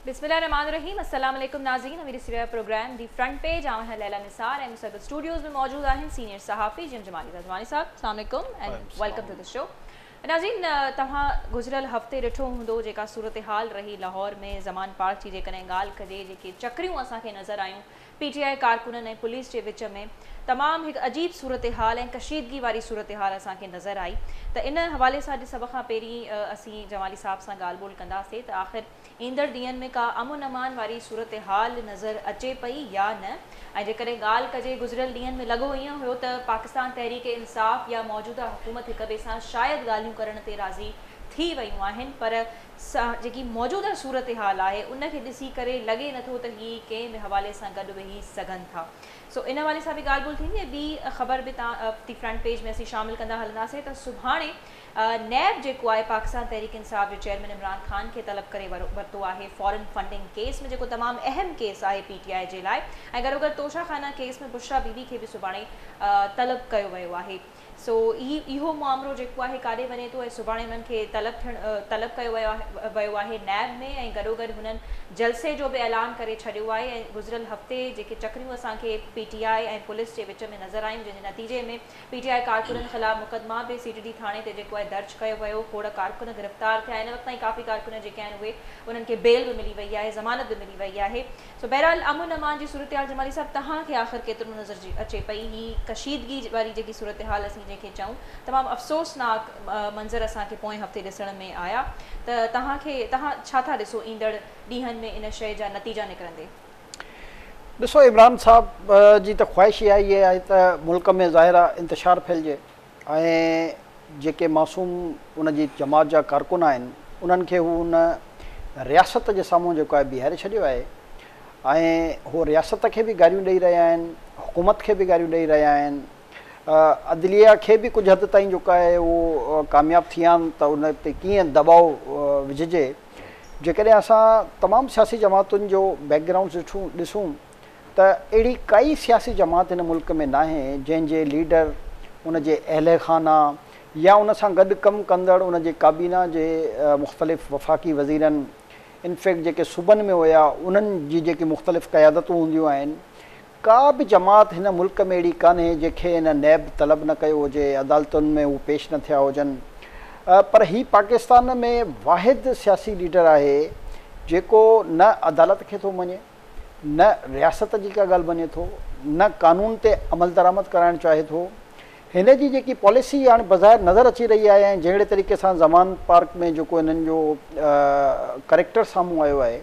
بسم الله الرحمٰن الرحيم السلام عليڪم ناظرين اوهين ڏسي رهيا پروگرام the front page آئون آهيان ليليٰ نثار ۽ مون سان گڏ اسٽوڊيوز ۾ موجود آهن سينيئر صحافي جي ايم جمالي صاحب. جمالي صاحب السلام عليڪم ۽ welcome to the show. ناظرين توهان گذريل هفتي ڏٺو هوندو جيڪا صورتحال رهي لاهور ۾ زمان پارڪ جي جيڪڏهن ڳالهه ڪجي جيڪي چڪريون اسان کي نظر آيون پي ٽي آء ڪارڪنن ۽ پوليس جي وچ ۾ تمام هڪ عجيب صورتحال ۽ ڪشيدگي واري صورتحال اسان کي نظر آئي ته ان حوالي سان اڄ سڀ کان پهرين اسين جمالي صاحب سان ڳالهه ٻولهه ڪنداسين ته آخر ايندڙ ڏينهن ۾ ڪا امن امان واري صورتحال نظر اچي پئي يا نه ۽ جيڪڏهن ڳالهه ڪجي گذريل ڏينهن ۾ لڳو ائين هيو ته پاڪستان تحريڪ انصاف يا موجوده حڪومت هڪ ٻئي سان شايد ڳالهيون ڪرڻ تي راضي ٿي ويون آهن پر جيڪي موجوده صورتحال آهي ان کي ڏسي ڪري لڳي نٿو ته هي ڪنهن به حوالي سان گڏ ويهي سگهن ٿا سو ان حوالي سان به ڳالهه ٻولهه ٿيندي ۽ ٻي خبر به تان the front page ۾ اسين شامل ڪندا هلنداسين ته سڀاڻي نيب جيڪو آهي پاڪستان تحريڪ انصاف جي چيئرمين عمران خان کي طلب ڪري ورتو آهي فارن فنڊنگ ڪيس ۾ جيڪو تمام اهم ڪيس آهي پي ٽي آء جي لاء ۽ گڏوگڏ توشه خانه ڪيس ۾ بشريٰ بي بي کي به سڀاڻي طلب ڪيو ويو آهي سو هي اهو مامرو جيڪو آهي ڪاڏي وڃي ٿو ۽ سڀاڻي انهن کي طلب ٿيڻ طلب ڪيو ويو آهي ويو آهي نيب ۾ ۽ گڏوگڏ هنن جلسي جو به اعلان ڪري ڇڏيو آهي ۽ گذريل هفتي جيڪي چڪريون اسان کي پي ٽي آء ۽ پوليس جي وچ ۾ نظر آيون جنهن جي نتيجي ۾ پي ٽي آء ڪارڪنن خلاف مقدما به سي ٽي ڊي ٿاڻي تي جيڪو آهي درج ڪيو ويو کوڙ ڪارڪن گرفتار ٿيا هن وقت تائين ڪافي ڪارڪن جيڪي آهن اهي انهن کي بيل به ملي وئي آهي ضمانت به ملي وئي آهي سو بهرحال امن امان جي صورتحال جمالي صاحب توهان کي آخر ڪيترو نظر اچي پئي هي ڪشيدگي واري جيڪي صورتحال اسين جنهن کي چئون تمام افسوسناڪ منظر اسان کي پوئين هفتي ڏسڻ ۾ آيا ته توهان کي توهان ڇا ٿا ڏسو ايندڙ ڏينهن ۾ ان شيء جا نتيجا نڪرندي. ڏسو عمران صاحب جي ته خواهش اها ئي آهي ته ملڪ ۾ ظاهر آهي انتشار ڦهلجي ۽ جيڪي معصوم ان جي جماعت جا ڪارڪن آهن انهن کي هو ان رياست جي سامهون جيڪو آهي بيهاري ڇڏيو آهي ۽ هو رياست کي به گاريون ڏئي رهيا آهن حڪومت کي به گاريون ڏئي رهيا آهن عدليه کي به ڪجهه حد تائين جيڪو آهي اهو ڪامياب ٿي آهن ته ان تي ڪيئن دٻاء وجهجي جيڪڏهن اسان تمام سياسي جماعتن جو بيڪ گرائونڊ ڏسون ته اهڙي ڪائي سياسي جماعت هن ملڪ ۾ ناهي جنهن جي ليڊر، ان جي اهل خانه يا ان سان گڏ ڪم ڪندڙ ان جي ڪابينا جي مختلف وفاقي وزيرن انفيڪٽ جيڪي صوبن ۾ هيا انهن جي جيڪي مختلف قيادتون هونديون آهن ڪا به جماعت هن ملڪ ۾ اهڙي ڪانهي جنهن کي هن نيب طلب نه ڪيو هجي عدالتن ۾ هو پيش نه ٿيا هجن پر هي پاڪستان ۾ واحد سياسي ليڊر آهي جيڪو نه عدالت کي ٿو مڃي. نه رياست جي ڪا ڳالهه مڃي ٿو، نه قانون تي عملدرآمد ڪرائڻ چاهي ٿو. هن جي جيڪي پاليسي هاڻي بظاهر نظر اچي رهي آهي ۽ جهڙي طريقي سان زمان پارڪ ۾ جيڪو هنن جو ڪريڪٽر سامهون آيو آهي،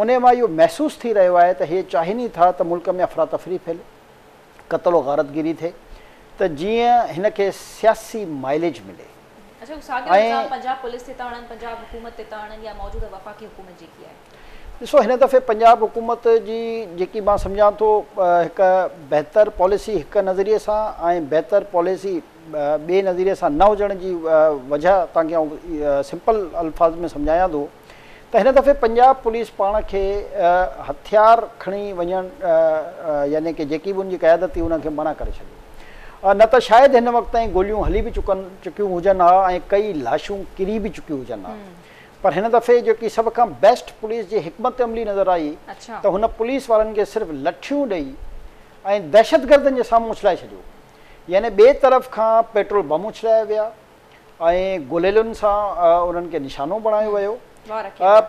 انهي مان اهو محسوس ٿي رهيو آهي ته هي چاهين ئي ٿا ته ملڪ ۾ افراتفري ڦهلي، قتل و غارتگيري ٿئي ته جيئن هن کي سياسي مائليج ملي. اڇا اهو ساڳيو الزام پنجاب پوليس تي ٿا هڻن، پنجاب حڪومت تي ٿا هڻن يا موجوده وفاقي حڪومت جيڪي آهي؟ ڏسو هن دفعي پنجاب حڪومت جي جيڪي مان سمجهان ٿو هڪ بهتر پاليسي هڪ نظريي سان ۽ بهتر پاليسي ٻئي نظريي سان نه هجڻ جي وجهه توهان کي آئون سمپل الفاظ ۾ سمجهايان ٿو ته هن دفعي پنجاب پوليس پاڻ کي هٿيار کڻي وڃڻ يعني ڪي جيڪي به ان جي قيادت هئي انهن کي منع ڪري ڇڏيو نه ته شايد هن وقت تائين گوليون هلي به چڪن چڪيون هجن ها ۽ ڪئي لاشون ڪري به چڪيون هجن ها. پر هن دفعي جيڪي سڀ کان بيسٽ پوليس جي حڪمت عملي نظر آئي ته هن پوليس وارن کي صرف لٺيون ڏئي ۽ دهشتگردن جي سامهون اڇلائي ڇڏيو يعني ٻئي طرف کان پيٽرول بم اڇلايا ويا ۽ گوليلن سان انهن کي نشانو بڻايو ويو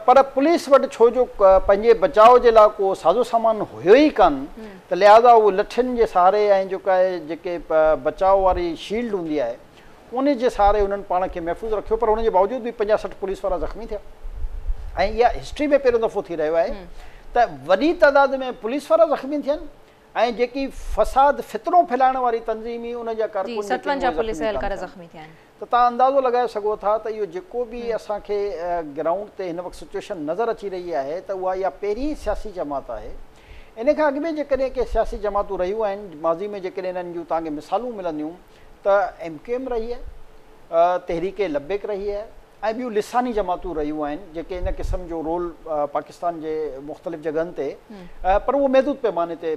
پر پوليس وٽ ڇو جو پنهنجي بچاء جي لاء ڪو سازو سامان هيو ئي ڪانه ته لهذا هو لٺين جي سهاري ۽ جيڪا جيڪي بچاء واري شيلڊ هوندي آهي ان جي سهاري هنن پاڻ کي محفوظ رکيو پر ان جي باوجود به 50 60 پوليس وارا زخمي ٿيا ۽ اها هسٽري ۾ پهريون دفعو ٿي رهيو آهي ته وڏي تعداد ۾ پوليس وارا زخمي ٿين ۽ جيڪي فساد فتنو ڦهلائڻ واري تنظيم هئي ان جا ڪارڪن جيڪي آهن اهي زخمي ڪانه ٿيا. ته توهان اندازو لڳائي سگهو ٿا ته اهو جيڪو به اسان کي گرائونڊ تي هن وقت سچوئيشن نظر اچي رهي آهي ته اها اها پهرين سياسي جماعت آهي ان کان اڳ ۾ جيڪڏهن ڪي سياسي جماعتون رهيون آهن ماضي ۾ جيڪڏهن انهن جون توهان کي مثالون ملنديون ته ايم ڪيو ايم رهي آهي، تحريڪ لبيڪ رهي آهي ۽ ٻيون لساني جماعتون رهيون آهن جيڪي ان قسم جو رول پاڪستان جي مختلف جڳهن تي پر اهو محدود پيماني تي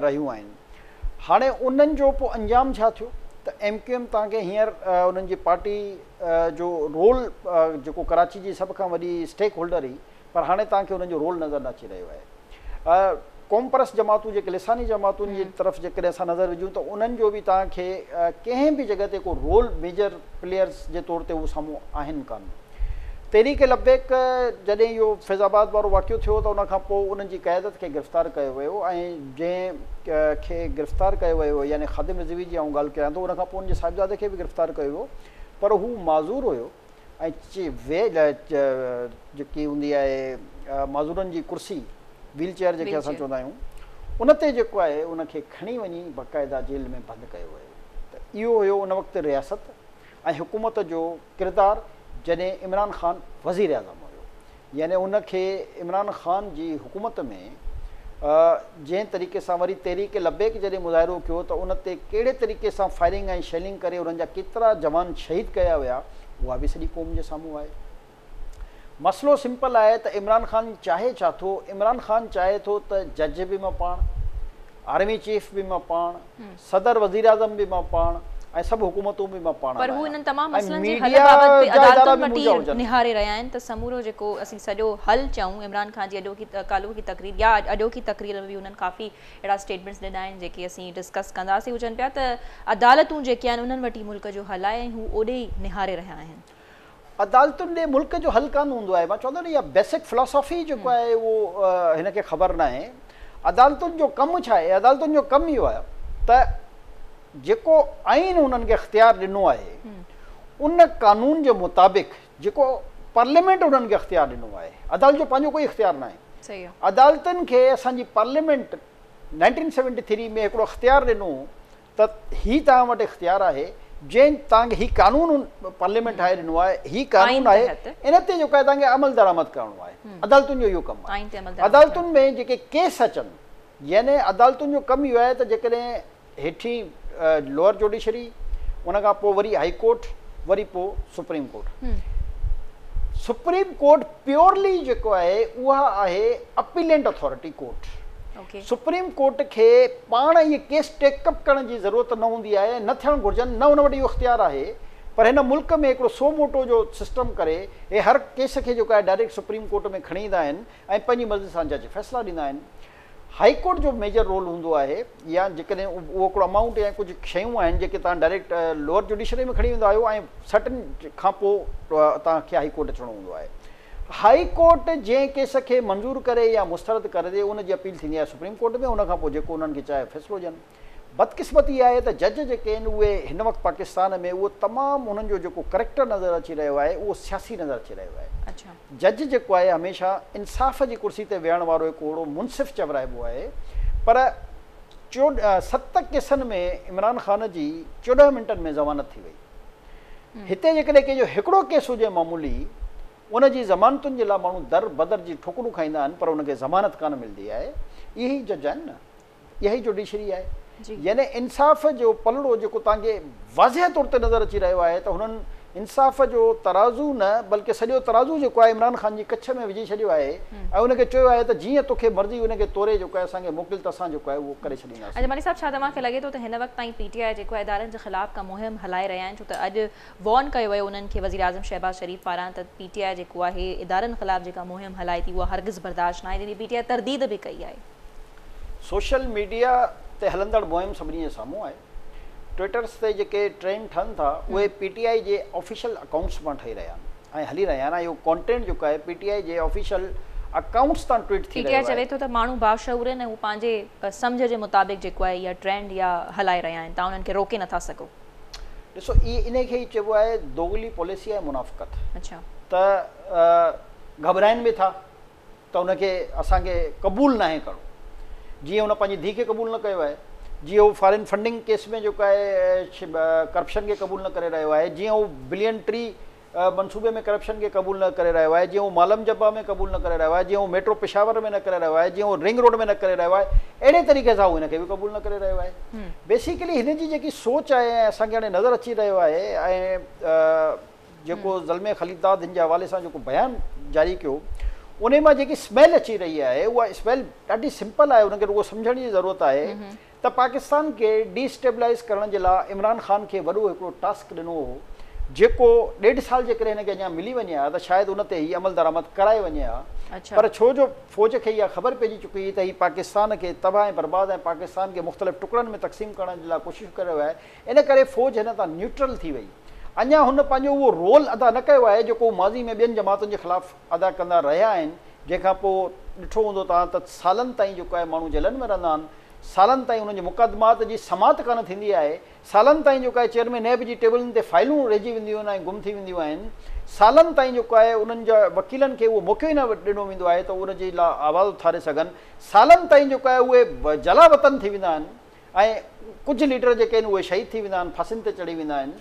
رهيون آهن. هاڻي انهن جو پوء انجام ڇا ٿيو؟ ته ايم ڪيو ايم توهان کي هينئر انهن جي پارٽي جو رول جيڪو ڪراچي جي سڀ کان وڏي اسٽيڪ هولڊر هئي پر هاڻي توهان کي انهن جو رول نظر نه اچي رهيو آهي. قومپرست جماعتون جيڪي لساني جماعتن جي طرف جيڪڏهن اسان نظر وجهون ته انهن جو به توهان کي ڪنهن به جڳهه تي ڪو رول ميجر پليئرز جي طور تي هو سامهون آهن ڪانه. تحريڪ لبيڪ جڏهن اهو فيض آباد وارو واقعو ٿيو ته ان کان پوء انهن جي قيادت کي گرفتار ڪيو ويو ۽ جنهن کي گرفتار ڪيو ويو يعني خادم رضوي جي آئون ڳالهه ڪيان ٿو ان کان پوء ان جي صاحبزادي کي به گرفتار ڪيو ويو پر هو معذور هيو ۽ جيڪي هوندي آهي معذورن جي ڪرسي ويل چيئر جيڪي اسان چوندا آهيون ان تي جيڪو آهي ان کي کڻي وڃي باقاعده جيل ۾ بند ڪيو ويو ته اهو هيو ان وقت رياست ۽ حڪومت جو ڪردار جڏهن عمران خان وزيراعظم هيو يعني ان کي عمران خان جي حڪومت ۾ جنهن طريقي سان وري تحريڪ لبيڪ جڏهن مظاهرو ڪيو ته ان تي ڪهڙي طريقي سان فائرنگ ۽ شيلنگ ڪري انهن جا ڪيترا جوان شهيد ڪيا ويا اها به سڄي قوم جي سامهون آهي. مسئلو سمپل آهي ته عمران خان چاهي ڇا ٿو؟ عمران خان چاهي ٿو ته جج به مان پاڻ، آرمي چيف به مان پاڻ، صدر وزيراعظم به مان پاڻ ۽ سڀ حڪومتون به مان پاڻ پر هو هلايان انهن تمام ۽ مسئلن جي حل ميڊيا بابت به جا ادارا عدالتن به وٽ منهنجا ئي هجن. نهاري رهيا آهن ته سمورو جيڪو اسين سڄو حل چئون عمران خان جي اڄوڪي ڪالهوڪي تقرير يا اڄوڪي تقرير ۾ به انهن ڪافي اهڙا اسٽيٽمينٽس ڏنا آهن جيڪي اسين ڊسڪس ڪنداسين هو چون پيا ته عدالتون جيڪي آهن انهن وٽ ئي ملڪ جو حل آهي ۽ هو اوڏي ئي نهاري رهيا آهن. عدالتن ڏي ملڪ جو حل ڪانه هوندو آهي. مان چوندو نه اها بيسڪ فلاسافي جيڪو آهي اهو هن کي خبر ناهي. عدالتن جو ڪم ڇا آهي؟ عدالتن جو ڪم اهو آهي ته جيڪو آئين هنن کي اختيار ڏنو آهي ان قانون جي مطابق جيڪو پارليامينٽ انهن کي اختيار ڏنو آهي، عدالت جو پنهنجو ڪوئي اختيار ناهي. عدالتن کي اسان جي پارليامينٽ 1973 ۾ هڪڙو اختيار ڏنو ته هي توهان وٽ اختيار آهي جنهن توهان کي هي قانون پارليامينٽ ٺاهي ڏنو آهي هي قانون آهي ان تي جيڪو آهي توهان کي عمل درآمد ڪرڻو آهي عدالتن جو اهو ڪم آهي عدالتن ۾ جيڪي ڪيس اچن يعني عدالتن جو ڪم اهو آهي ته جيڪڏهن هيٺين لوئر جوڊيشري ان کان پوء وري هائي ڪورٽ وري پوء supreme court supreme court purely جيڪو آهي اها آهي appellate authority court supreme court کي پاڻ اهي ڪيس ٽيڪ اپ ڪرڻ جي ضرورت نه هوندي آهي ۽ نه ٿيڻ گهرجن نه ان وٽ اهو اختيار آهي پر هن ملڪ ۾ هڪڙو سو موٽو جو سسٽم ڪري اهي هر ڪيس کي جيڪو آهي ڊائريڪٽ سپريم ڪورٽ ۾ کڻي ايندا آهن ۽ پنهنجي مرضي سان جج فيصلا ڏيندا آهن. هائي ڪورٽ جو ميجر رول هوندو آهي يا جيڪڏهن اهو هڪڙو امائونٽ يا ڪجهه شيون آهن جيڪي توهان ڊائريڪٽ لوئر جوڊيشري ۾ کڻي ويندا آهيو ۽ سرٽن کان پوء توهان کي هائي ڪورٽ اچڻو هوندو آهي. هائي ڪورٽ جنهن ڪيس کي منظور ڪري يا مسترد ڪري ڏي ان جي اپيل ٿيندي آهي سپريم ڪورٽ ۾ ان کان پوء جيڪو انهن کي چاهي فيصلو ڏين. بدقسمتي اها آهي ته جج جيڪي آهن اهي هن وقت پاڪستان ۾ اهو تمام انهن جو جيڪو ڪريڪٽر نظر اچي رهيو آهي اهو سياسي نظر اچي رهيو آهي. جج جيڪو آهي هميشه انصاف جي ڪرسي تي ويهڻ وارو هڪ اهڙو منصف چورائبو آهي پر 7 ڪيسن ۾ عمران خان جي 14 منٽن ۾ ضمانت ٿي وئي. هتي جيڪڏهن ڪنهن جو هڪڙو ڪيس هجي معمولي ان جي ضمانتن جي لاء ماڻهو در بدر جي ٺوڪرون کائيندا آهن پر ان کي ضمانت ڪانه ملندي آهي. اهي ئي جج آهن نه، اها ئي جوڊيشري آهي. يعني انصاف جو پلڙو جيڪو توهان کي واضح طور تي نظر اچي رهيو آهي ته هنن انصاف جو ترازو نه بلڪه سڄو ترازو جيڪو آهي عمران خان جي ڪڇ ۾ وجهي ڇڏيو آهي ۽ ان کي چيو آهي ته جيئن توکي مرضي ان کي توري جيڪو آهي اسان کي موڪل ته اسان جيڪو آهي اهو ڪري ڇڏينداسين. جمالي صاحب ڇا توهان کي لڳي ٿو ته هن وقت تائين پي ٽي آء جيڪو آهي ادارن جي خلاف ڪا مهم هلائي رهيا آهن ڇو ته اڄ وارن ڪيو ويو انهن کي وزيراعظم شهباز شريف پاران ته پي ٽي آء جيڪو آهي ادارن خلاف جيڪا مهم هلائي ٿي اها هرگز برداشت ناهي ٿيندي پي ٽي آء ترديد به ڪئي آهي. سوشل ميڊيا تي هلندڙ مهم سڀني جي سامهون آهي. ٽوئٽرز تي جيڪي ٽرينڊ ٺهن ٿا اهي پي ٽي آء جي آفيشل اڪائونٽس مان ٺهي رهيا آهن ۽ هلي رهيا آهن ۽ اهو ڪانٽينٽ جيڪو آهي پي ٽي آء جي آفيشل اڪائونٽس تان ٽوئٽ ٿي پي ٽي آء رهيو آهي. چوي ٿو ته ماڻهو باشعور آهن ۽ هو پنهنجي سمجهه جي مطابق جيڪو آهي اها ٽرينڊ يا هلائي رهيا آهن توهان انهن کي روڪي نٿا سگهو. ڏسو انهي کي ئي چئبو آهي دوغلي پاليسي ۽ منافقت ته گهٻرائين به ٿا ته ان کي اسان کي قبول ناهي ڪرڻو جيئن هن پنهنجي ڌيء کي قبول نه ڪيو آهي جيئن هو فارين فنڊنگ ڪيس ۾ جيڪو آهي ڪرپشن کي قبول نه ڪري رهيو آهي جيئن هو بلين ٽري منصوبي ۾ ڪرپشن کي قبول نه ڪري رهيو آهي جيئن هو مالم جبا ۾ قبول نه ڪري رهيو آهي جيئن هو ميٽرو پشاور ۾ نه ڪري رهيو آهي جيئن هو رنگ روڊ ۾ نه ڪري رهيو آهي اهڙي طريقي سان هو هن کي به قبول نه ڪري رهيو آهي بيسيڪلي هن جي جيڪي سوچ آهي ۽ اسان کي هاڻي نظر اچي رهيو آهي ۽ جيڪو زلمي خليل داد هن جي حوالي سان جيڪو بيان جاري ڪيو انهي مان جيڪي اسميل اچي رهي آهي اها اسميل ڏاڍي سمپل آهي، ان کي رڳو سمجهڻ جي ضرورت آهي ته پاڪستان کي ڊي اسٽيبلائيز ڪرڻ جي لاء عمران خان کي وڏو هڪڙو ٽاسڪ ڏنو هو جيڪو ڏيڍ سال جيڪڏهن هن کي اڃا ملي وڃي ها ته شايد ان تي هي عملدرآمد ڪرائي وڃي ها پر ڇو جو فوج کي اها خبر پئجي چڪي هئي ته هي پاڪستان کي تباهه ۽ برباد ۽ پاڪستان کي مختلف ٽڪڙن ۾ تقسيم ڪرڻ جي لاء ڪوشش ڪري رهيو آهي ان ڪري فوج هن تان نيوٽرل ٿي وئي. اڃا هن پنهنجو اهو رول ادا نه ڪيو آهي جيڪو هو ماضي ۾ ٻين جماعتن جي خلاف ادا ڪندا رهيا آهن، جنهن کان پوء ڏٺو هوندو توهان ته سالن تائين جيڪو آهي ماڻهو جيلن ۾ رهندا آهن، سالن تائين انهن جي مقدمات جي سماعت ڪانه ٿيندي آهي، سالن تائين جيڪو آهي چيئرمين نيب جي ٽيبلن تي فائلون رهجي وينديون آهن ۽ گم ٿي وينديون آهن، سالن تائين جيڪو آهي انهن جا وڪيلن کي اهو موقعو ئي نه ڏنو ويندو آهي ته ان جي لاء آواز اٿاري سگهن، سالن تائين جيڪو آهي اهي جلا وطن ٿي ويندا آهن. ۽ ڪجهه ليڊر جيڪي آهن اهي شهيد ٿي ويندا آهن، ڦاسين تي چڙهي ويندا آهن،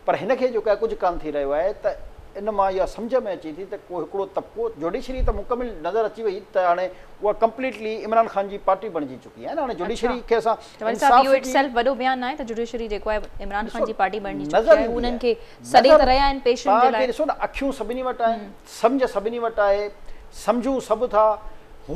پر هن کي جيڪو آهي ڪجهه ڪانه ٿي رهيو آهي ته ان مان اها سمجهه ۾ اچي ٿي ته ڪو هڪڙو طبقو جوڊيشري ته مڪمل نظر اچي وئي ته هاڻي اها ڪمپليٽلي عمران خان جي پارٽي بڻجي چڪي آهي نه هاڻي جوڊيشري کي اسان انصاف اهو it self وڏو بيان ناهي ته جوڊيشري جيڪو آهي عمران خان جي پارٽي بڻجي چڪي آهي انهن کي سڏي ته رهيا آهن پيشين جي لاء. ڏسو نه اکيون سڀني وٽ آهن سمجهه سڀني وٽ آهي، سمجهون سڀ ٿا،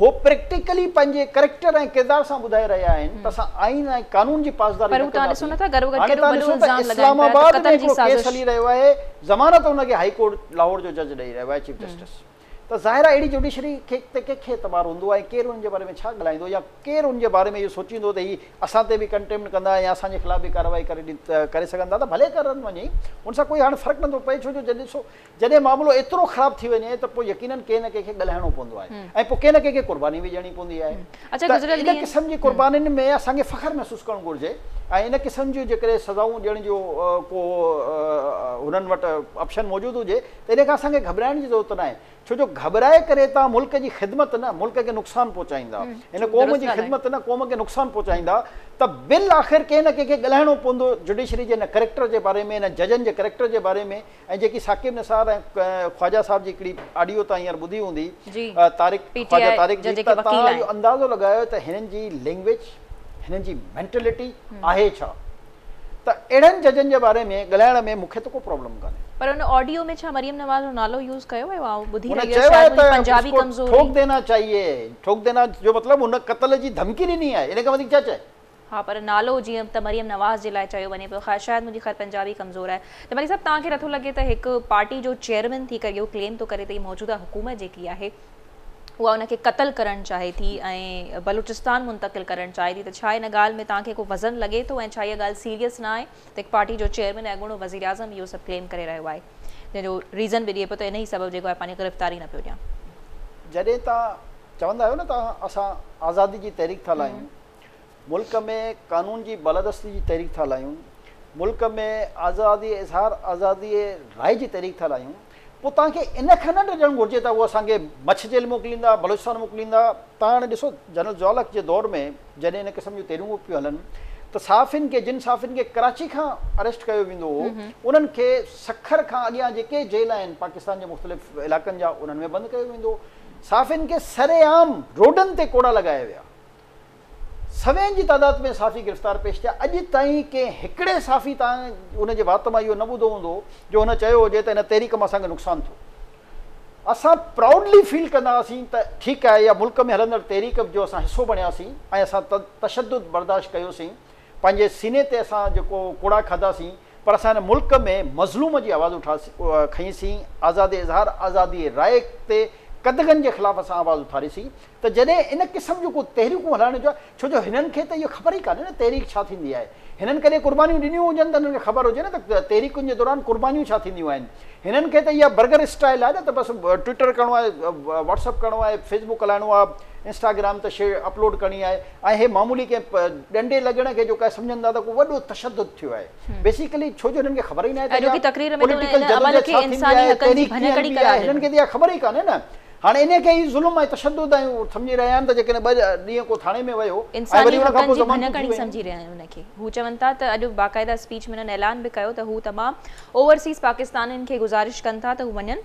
هو پريڪٽيڪلي پنهنجي ڪريڪٽر ۽ ڪردار سان ٻڌائي رهيا آهن ته اسان آئين ۽ قانون جي پاسداري نه ڪنداسين. هاڻي توهان ڏسو ته اسلام آباد ۾ هڪڙو ڪيس هلي رهيو آهي، ضمانت ان کي هائي ڪورٽ لاهور جو جج ڏئي رهيو آهي چيف جسٽس. ته ظاهر آهي اهڙي جوڊيشري کي تي ڪنهن کي اعتبار هوندو ۽ ڪير انهن جي باري ۾ ڇا ڳالهائيندو يا ڪير ان جي باري ۾ اهو سوچيندو ته هي اسان تي به ڪنٽيمپٽ ڪندا يا اسان جي خلاف به ڪارروائي ڪري سگهن ٿا ته ڀلي ڪرن وڃي ان سان ڪوئي هاڻي فرق نٿو پئي ڇو جو جڏهن ڏسو جڏهن معاملو ايترو خراب ٿي وڃي ته پوء يقينن ڪنهن نه ڪنهن کي ڳالهائڻو پوندو آهي ۽ پوء ڪنهن نه ڪنهن کي قرباني به ڏيڻي پوندي آهي ته ان قسم جي قربانين ۾ اسان کي فخر محسوس ڪرڻ گهرجي ۽ ان قسم جون جيڪڏهن سزائون ڏيڻ جو ڪو هنن وٽ آپشن موجود هجي ته ان کان اسان کي گهٻرائڻ جي ضرورت ناهي ڇو جو گهٻرائي ڪري توهان ملڪ جي خدمت نه ملڪ کي نقصان پهچائيندا هن قوم جي خدمت نه قوم کي نقصان پهچائيندا ته بالآخر ڪنهن نه ڪنهن کي ڳالهائڻو پوندو جڊيشري جي ان ڪريڪٽر جي باري ۾ ان ججن جي ڪريڪٽر جي باري ۾ ۽ جيڪي ثاقب نثار ۽ خواجه صاحب جي هڪڙي آڊيو توهان هينئر ٻڌي هوندي طارق خواجه طارق جي ته توهان اهو اندازو لڳايو ته هنن جي لينگويج هنن جي مينٽلٽي آهي ڇا ته اهڙن ججن جي باري ۾ ڳالهائڻ ۾ مون کي ته ڪو پرابلم ڪانهي. پر ان آڊيو ۾ ڇا مريم نواز جو نالو يوز ڪيو ويو آئون ٻڌي هن رهي چيو هيس آهي شايد ته منهنجي پنجابي اس ڪو ڪمزور ٺوڪ هئي. دينا چاهيي ٺوڪ دينا جو مطلب هن قتل جي ڌمڪي ڏني آهي ان کان وڌيڪ ڇا چئي. ها پر نالو جيئن ته مريم نواز جي لاء چيو وڃي پيو خير شايد منهنجي خير پنجابي ڪمزور آهي ته مري صاحب توهان کي نٿو لڳي ته هڪ پارٽي جو چيئرمين ٿي ڪري اهو ڪليم ٿو ڪري ته هي موجوده حڪومت جيڪي آهي اها ان کي قتل ڪرڻ چاهي ٿي ۽ بلوچستان منتقل ڪرڻ چاهي ٿي ته ڇا ان ڳالهه ۾ توهان کي ڪو وزن لڳي ٿو ۽ ڇا اها ڳالهه سيريس نه آهي ته هڪ پارٽي جو چيئرمين ۽ اڳوڻو وزيراعظم اهو سڀ ڪليم ڪري رهيو آهي جنهن جو ريزن به ڏئي پيو ته انهي سبب جيڪو آهي پنهنجي گرفتاري نه پيو ڏيان. جڏهن توهان چوندا آهيو نه ته اسان آزادي جي تحريڪ ٿا هلايون، ملڪ ۾ قانون جي بالادستي جي تحريڪ ٿا هلايون، ملڪ ۾ آزادي اظهار، آزادي راء جي تحريڪ ٿا هلايون، پوء توهان کي ان کان نه ڊڄڻ گهرجي ته هو اسان کي مڇ جيل موڪليندا، بلوچستان موڪليندا. توهان هاڻي ڏسو جنرل ضياء الحق جي دور ۾ جڏهن ان قسم جون تحريڪون پيون هلن ته صحافين کي جن صحافين کي ڪراچي کان اريسٽ ڪيو ويندو هو انهن کي سکر کان اڳيان جيڪي جيل آهن پاڪستان جي مختلف علائقن جا انهن ۾ بند ڪيو ويندو هو. صحافين کي سرعام روڊن تي ڪوڙا لڳايا ويا. سوين جي تعداد ۾ صحافي گرفتار پيش ٿيا، اڄ تائين ڪنهن هڪڙي صحافي تان ان جي وات مان اهو نه ٻڌو هوندو جو هن چيو هجي ته هن تحريڪ مان اسان کي نقصان ٿيو. اسان پرائوڊلي فيل ڪندا هئاسين ته ٺيڪ آهي اها ملڪ ۾ هلندڙ تحريڪ جو اسان حصو بڻياسين ۽ اسان تشدد برداشت ڪيوسين، پنهنجي سيني تي اسان جيڪو ڪوڙا کاڌاسين پر اسان هن ملڪ ۾ مظلوم جي آواز کنئيسين، آزادي اظهار، آزادي راء تي قدغن جي خلاف اسان آواز اٿاريسين ته جڏهن ان قسم جون ڪو تحريڪون هلائڻ جو ڇو جو هنن کي ته اهو خبر ئي ڪانهي نه تحريڪ ڇا ٿيندي آهي هنن ڪڏهن قربانيون ڏنيون هجن ته هنن کي خبر هجي نه ته تحريڪن جي دوران قربانيون ڇا ٿينديون آهن هنن کي ته اها برگر اسٽائل آهي نه ته بس ٽوئٽر ڪرڻو آهي واٽس اپ ڪرڻو آهي فيس بڪ هلائڻو آهي انسٽاگرام تي شيء اپلوڊ ڪرڻي آهي ۽ هي معمولي ڪنهن ڏنڊي لڳڻ کي جيڪو آهي سمجهن ٿا ته ڪو وڏو تشدد ٿيو آهي بيسيڪلي ڇو جو هنن کي خبر ئي ناهي ته اها پوليٽيڪل جدوجهد ڇا ٿيندي آهي تحريڪ ڪيئن هلبي آهي هنن کي ته اها خبر ئي ڪانهي نه هاڻي انهي کي ئي ظلم ۽ تشدد ۽ سمجهي رهيا آهن ته جيڪڏهن ٻه ڏينهن ڪو ٿاڻي ۾ ويو ۽ انساني وري ان کان حقن پوء جي ضمانتون ٿي ڀڃڪڙي ويون. سمجهي رهيا آهن ان کي. هو چون ٿا ته اڄ باقاعده اسپيچ ۾ انهن اعلان به ڪيو ته هو تمام اوورسيز پاڪستانين کي گذارش ڪن ٿا ته هو وڃن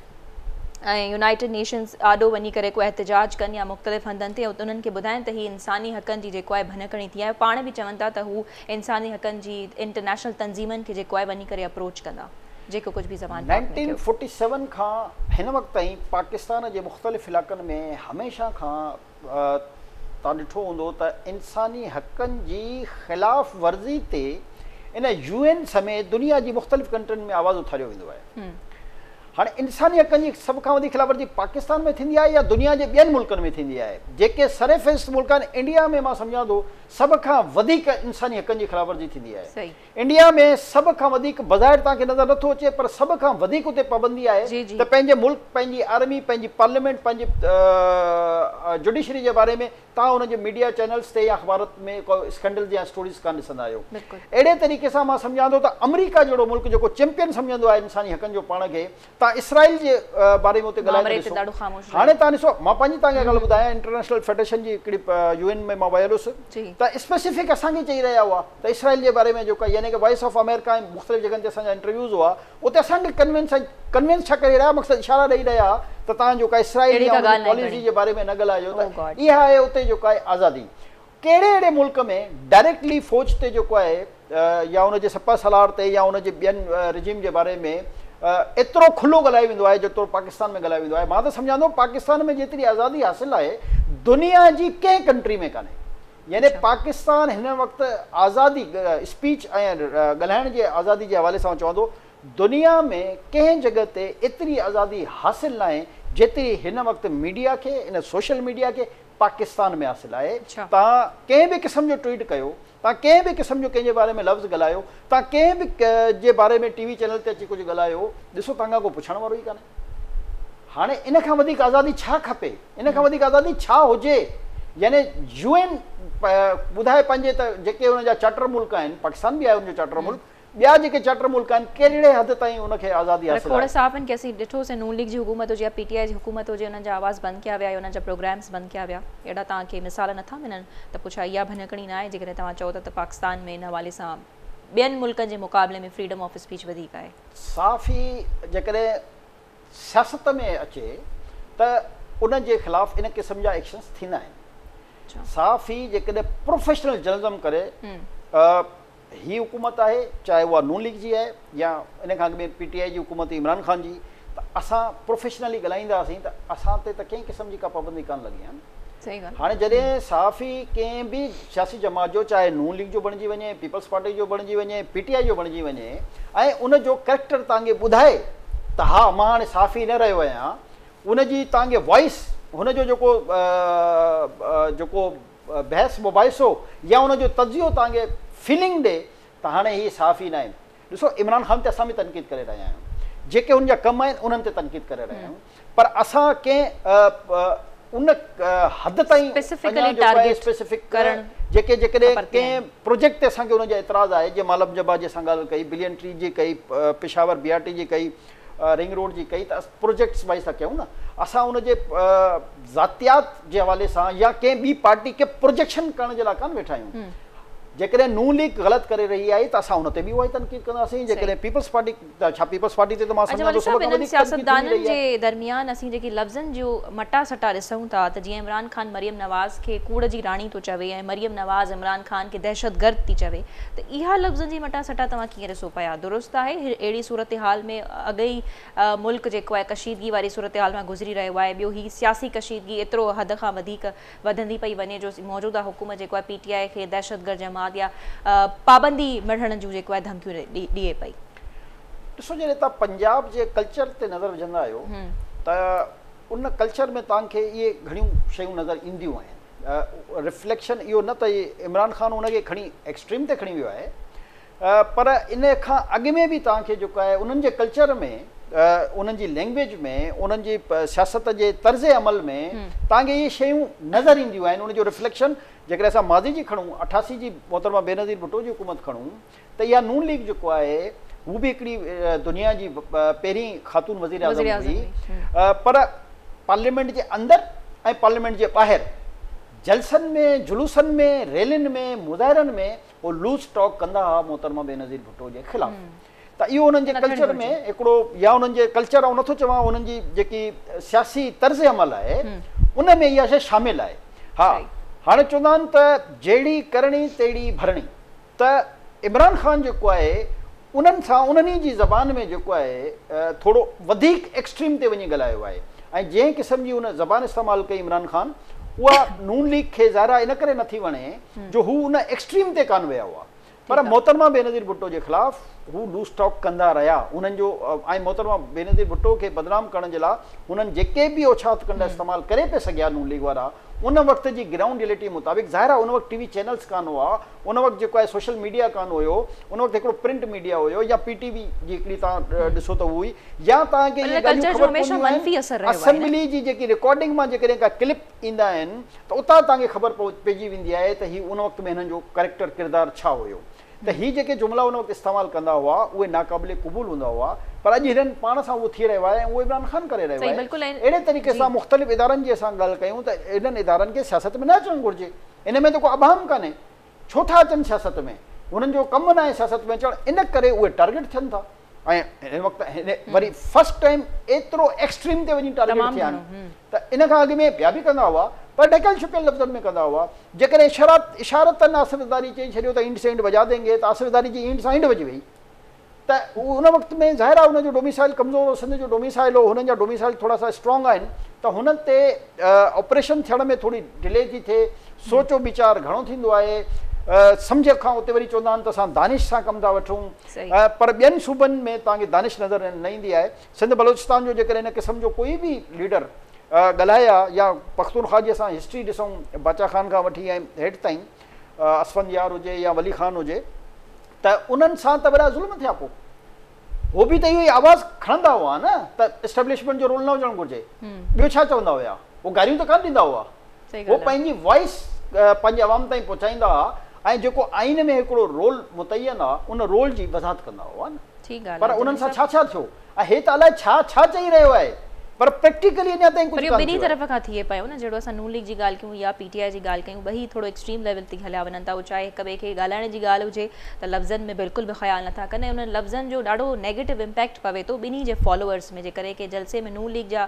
۽ يونائيٽيڊ نيشنز آڏو وڃي ڪري ڪو احتجاج ڪن يا مختلف هنڌن تي انهن کي ٻڌائين ته هي انساني حقن جي جيڪو آهي ڀڃڪڙي ٿي آهي پاڻ به چون ٿا ته هو انساني حقن جي انٽرنيشنل تنظيمن کي جيڪو آهي وڃي ڪري اپروچ ڪندا. جيڪو ڪجهه به زمان پاڪ ۾ ٿيو. 1947 کان هن وقت تائين پاڪستان جي مختلف علائقن ۾ هميشه کان توهان ڏٺو هوندو ته انساني حقن جي خلاف ورزي تي ان يو اين سميت دنيا جي مختلف ڪنٽرين ۾ آواز اٿاريو ويندو آهي. هاڻي انساني حقن جي سڀ کان وڌيڪ خلاف ورزي پاڪستان ۾ ٿيندي آهي يا دنيا جي ٻين ملڪن ۾ ٿيندي آهي؟ جيڪي سرفهرست ملڪ آهن انڊيا ۾ مان سمجهان ٿو سڀ کان وڌيڪ انساني حقن جي خلاف ورزي ٿيندي آهي. انڊيا ۾ سڀ کان وڌيڪ بظاهر توهان کي نظر نٿو اچي پر سڀ کان وڌيڪ اتي پابندي آهي ته پنهنجي ملڪ، پنهنجي آرمي، پنهنجي پارليامينٽ، پنهنجي جڊيشري جي باري ۾ توهان انهن جي ميڊيا چينلز تي يا اخبارات ۾ ڪو اسڪينڊلز يا اسٽوريز ڪانه ڏسندا آهيو. اهڙي طريقي سان مان سمجهان ٿو ته آمريڪا جهڙو ملڪ جيڪو چيمپيئن سمجهندو آهي انساني حقن جو پاڻ کي، توهان اسرائيل جي باري ۾ اتي ڳالهائي ته ڏسو. هاڻي توهان ڏسو مان پنهنجي توهان کي ڳالهه ٻڌايان انٽرنيشنل فيڊريشن جي هڪڙي يو اين ۾ مان ويل هيس ته اسپيسفڪ اسان کي چئي رهيا هئا ته اسرائيل جي باري ۾ جيڪو يعني ڪه وائس آف آمريڪا ۽ مختلف جڳهن تي اسان جا انٽرويوز هئا اتي اسان کي ڪنوينس ۽ ڪنوينس ڇا ڪري رهيا مقصد اشارا ڏئي رهيا هئا ته توهان جيڪو آهي اسرائيل يا ان جي پاليسي جي باري ۾ نه ڳالهايو ته اها آهي اتي جيڪو آهي آزادي ڪهڙي اهڙي ملڪ ۾ ڊائريڪٽلي فوج تي جيڪو آهي يا ان جي سپهه سالار تي يا ان جي ٻين رجيم جي باري ۾ ايترو کلو ڳالهايو ويندو آهي جيترو پاڪستان ۾ ڳالهايو ويندو آهي مان ته سمجهان ٿو پاڪستان ۾ جيتري آزادي حاصل آهي دنيا جي ڪنهن ڪنٽري ۾ ڪانهي يعني پاڪستان هن وقت آزادي اسپيچ ۽ ڳالهائڻ جي آزادي جي حوالي سان چوان ٿو دنيا ۾ ڪنهن جڳهه تي ايتري آزادي حاصل ناهي جيتري هن وقت ميڊيا کي ان سوشل ميڊيا کي پاڪستان ۾ حاصل آهي. توهان ڪنهن به قسم جو ٽوئيٽ ڪيو، توهان ڪنهن به قسم جو ڪنهن جي باري ۾ لفظ ڳالهايو، توهان ڪنهن به جي باري ۾ ٽي وي چينل تي اچي ڪجهه ڳالهايو، ڏسو توهان کان ڪو پڇڻ وارو ئي ڪانهي. هاڻي ان کان وڌيڪ آزادي ڇا کپي؟ ان کان وڌيڪ آزادي ڇا هجي؟ يعني يو اين ٻڌائي پنهنجي ته جيڪي ان جا چارٽر ملڪ آهن، پاڪستان به آهي ان جو چارٽر ملڪ، ٻيا جيڪي چارٽر ملڪ آهن ڪهڙي حد تائين ان کي آزادي پر حاصل کوڙ آهي؟ صحافين کي اسين ڏٺو سين نون ليگ جي حڪومت هجي يا پي ٽي آء جي حڪومت هجي انهن جا آواز بند ڪيا ويا يا انهن جا پروگرامز بند ڪيا ويا اهڙا توهان کي مثال نٿا ملن ته پوء ڇا اها ڀڃڪڙي ناهي جيڪڏهن توهان چئو ٿا ته پاڪستان ۾ ان حوالي سان ٻين ملڪن جي مقابلي ۾ فريڊم آف اسپيچ وڌيڪ آهي. صحافي جيڪڏهن سياست ۾ اچي ته ان جي خلاف ان قسم جا ايڪشنز ٿيندا آهن. صحافي جيڪڏهن پروفيشنل جرنلزم ڪري هي حڪومت آهي چاهي اها نون ليگ جي آهي يا ان کان اڳ ۾ پي ٽي آء جي حڪومت هئي عمران خان جي ته اسان پروفيشنلي ڳالهائيندا هئاسين ته اسان تي ته ڪنهن قسم جي ڪا پابندي ڪانه لڳي آهي هاڻي جڏهن صحافي ڪنهن به سياسي جماعت جو چاهي نون ليگ جو بڻجي وڃي پيپلز پارٽي جو بڻجي وڃي پي ٽي آء جو بڻجي وڃي ۽ ان جو ڪريڪٽر توهان کي ٻڌائي ته ها مان هاڻي صحافي نه رهيو آهيان ان جي توهان کي وائس هن جو جيڪو جيڪو بحث مباحثو يا ان جو تجزيو توهان کي فيلنگ ڏي ته هاڻي هي صحافي ناهن. ڏسو عمران خان تي اسان به تنقيد ڪري رهيا آهيون، جيڪي هن جا ڪم آهن انهن تي تنقيد ڪري رهيا آهيون پر اسان ڪنهن ان حد تائين اڃا جيڪو آهي اسپيسفڪ جيڪي جيڪڏهن ڪنهن پروجيڪٽ تي اسان کي ان جا اعتراض آهي جيئن مالم جبا جي اسان ڳالهه ڪئي، بلين ٽري جي ڪئي، پشاور بي آر ٽي جي ڪئي، رنگ روڊ جي ڪئي ته پروجيڪٽس وائز ٿا ڪيون نه اسان ان جي ذاتيات جي حوالي سان يا ڪنهن ٻي پارٽي کي پروجيڪشن ڪرڻ جي لاء ڪانه ويٺا آهيون جيڪڏهن نون ليگ غلط ڪري رهي آهي ته اسان ان تي به اها ئي تنقيد ڪنداسين جيڪڏهن پيپلز پارٽي ته ڇا پيپلز پارٽي تي ته مان اچا سمجهان ولي ٿو سڀ صاحب کان انهن وڌيڪ تنقيد ٿيندي سياستدانن رهي آهي. جي درميان اسين جيڪي لفظن جو مٽا سٽا ڏسون ٿا ته جيئن عمران خان مريم نواز کي ڪوڙ جي راڻي ٿو چوي ۽ مريم نواز عمران خان کي دهشتگرد ٿي چوي ته اها لفظن جي مٽا سٽا توهان ڪيئن ڏسو پيا؟ درست آهي اهڙي صورتحال ۾ اڳ ئي ملڪ جيڪو آهي ڪشيدگي واري صورتحال مان گذري رهيو آهي ٻيو هي سياسي ڪشيدگي ايترو حد کان وڌيڪ وڌندي پئي وڃي جو موجوده حڪومت جيڪو آهي پي ٽي آء کي دهشتگرد جماعت يا پابندي مڙهڻ جون جيڪو آهي ڌمڪيون ڏئي پئي. ڏسو جڏهن توهان پنجاب جي ڪلچر تي نظر وجهندا آهيو ته ان ڪلچر ۾ توهان کي اهي گهڻيون شيون نظر اينديون آهن. رفليڪشن اهو نه ته عمران خان ان کي کڻي ايڪسٽريم تي کڻي ويو آهي پر ان کان اڳ ۾ به توهان کي جيڪو آهي انهن جي ڪلچر ۾ انهن جي لينگويج ۾ انهن جي سياست جي طرز عمل ۾ توهان کي اهي شيون نظر اينديون آهن ان جو رفليڪشن جيڪڏهن اسان ماضي جي کڻون 88 جي محترمه بينظير ڀٽو جي حڪومت کڻون ته اها نون ليگ جيڪو آهي هو به هڪڙي دنيا جي پهرين خاتون وزيراعظم هئي پر پارليامينٽ جي اندر ۽ پارليامينٽ جي ٻاهر جلسن ۾ جلوسن ۾ ريلين ۾ مظاهرن ۾ هو لوز ٽاڪ ڪندا هئا محترمه بينظير ڀٽو جي خلاف ته اهو انهن جي ڪلچر ۾ هڪڙو يا انهن جي ڪلچر آئون نٿو چوان انهن جي جيڪي سياسي طرز عمل آهي ان ۾ اها شيء شامل آهي ها هاڻي چوندا آهن ته جهڙي ڪرڻي تهڙي ڀرڻي ته عمران خان جيڪو آهي انهن سان انهن ئي جي زبان ۾ جيڪو آهي ٿورو وڌيڪ ايڪسٽريم تي وڃي ڳالهايو آهي ۽ جنهن قسم جي ان زبان استعمال ڪئي عمران خان اها نون ليگ کي ظاهر آهي ان ڪري نٿي وڻي جو هو ان ايڪسٽريم تي ڪانه ويا هئا پر محترمه بينظير ڀٽو جي خلاف هو لوز ٽاڪ ڪندا رهيا انهن جو ۽ محترمه بينظير ڀٽو کي بدنام ڪرڻ جي لاء هنن جيڪي به اوڇا هٿڪنڊا استعمال ڪري پئي سگهيا نون ليگ وارا ان وقت جي گرائونڊ ريئلٽي مطابق ظاهر آهي ان وقت ٽي وي چينلز ڪانه هئا ان وقت جيڪو آهي سوشل ميڊيا ڪانه هيو ان وقت هڪڙو پرنٽ ميڊيا هيو يا پي ٽي وي جي هڪڙي توهان ڏسو ته هئي يا توهان کي اهي ڳالهيون خبر پونديون آهن اسيمبلي جي جيڪي رڪارڊنگ مان جيڪڏهن ڪا ڪلپ ايندا آهن ته اتان توهان کي خبر پئجي ويندي آهي ته هي ان وقت ۾ هنن جو ڪريڪٽر ڪردار ڇا هيو ته هي جيڪي جملا ان وقت استعمال ڪندا هئا اهي ناقابل قبول هوندا هئا پر اڄ هنن پاڻ سان اهو ٿي رهيو آهي ۽ اهو عمران خان ڪري رهيو آهي اهڙي طريقي سان مختلف ادارن جي اسان ڳالهه ڪيون ته انهن ادارن کي سياست ۾ نه اچڻ گهرجي ان ۾ ته ڪو ابهام ڪانهي ڇو ٿا اچن سياست ۾ هنن جو ڪم ناهي سياست ۾ اچڻ ان ڪري اهي ٽارگيٽ ٿين ٿا ۽ هن وقت وري فرسٽ ٽائيم ايترو ايڪسٽريم تي وڃي ٽارگيٽ ٿيا آهن ته ان کان اڳ ۾ ٻيا به ڪندا هئا پر ڍڪيل ڇپيل لفظن ۾ ڪندا هئا جيڪڏهن اشارت اشارتن آصف زرداري چئي ڇڏيو ته اينڊ سي اينڊ بجا دينگي ته آصف زرداري جي اينڊ سان اينڊ وڄي وئي ته ان وقت ۾ ظاهر آهي ان جو ڊوميسائل ڪمزور هو سنڌ جو ڊوميسائل هو هنن جا ڊوميسائل ٿورا سا اسٽرانگ آهن ته هنن تي آپريشن ٿيڻ ۾ ٿوري ڊلي ٿي ٿئي سوچ و ويچار گهڻو ٿيندو آهي سمجهه کان اتي وري چوندا آهن ته اسان دانش سان ڪم ٿا وٺون پر ٻين صوبن ۾ توهان کي دانش نظر نه ايندي آهي سنڌ بلوچستان جو جيڪڏهن ان قسم جو ڪوئي به ليڊر ڳالهائي ها يا پختونخوا جي اسان هسٽري ڏسون باچا خان کان وٺي ۽ هيٺ تائين اسفند يار هجي يا ولي خان هجي ته انهن سان ته وڏا ظلم ٿيا پوء هو به ته اهو ئي آواز کڻندا هئا نه ته اسٽيبلشمينٽ جو رول نه هجڻ گهرجي ٻيو ڇا چوندا هيا هو گاريون ته ڪانه ڏيندا هئا هو پنهنجي وائس پنهنجي عوام تائين پهچائيندا هئا ۽ جيڪو آئين ۾ هڪڙو رول متعين آ ان رول جي وضاحت ڪندا هئا نه پر انهن سان ڇا ڇا ٿيو ۽ هي ته الائي ڇا ڇا چئي رهيو آهي پر پريڪٽيڪلي اڃا تائين ڪجهه ڪانه ٿيو آهي. پر اهو ٻنهي طرف کان ٿئي پيو نه جهڙو اسان نون ليگ جي ڳالهه ڪيون يا پي ٽي آء جي ڳالهه ڪيون ٻئي ٿورو ايڪسٽريم ليول تي هليا وڃن ٿا اهو چاهي هڪ ٻئي کي ڳالهائڻ جي ڳالهه هجي ته لفظن ۾ بلڪل به خيال نٿا ڪن ۽ انهن لفظن جو ڏاڍو نيگيٽو امپيڪٽ پوي ٿو ٻنهي جي فالوورز ۾ جيڪڏهن ڪنهن جلسي ۾ نون ليگ جا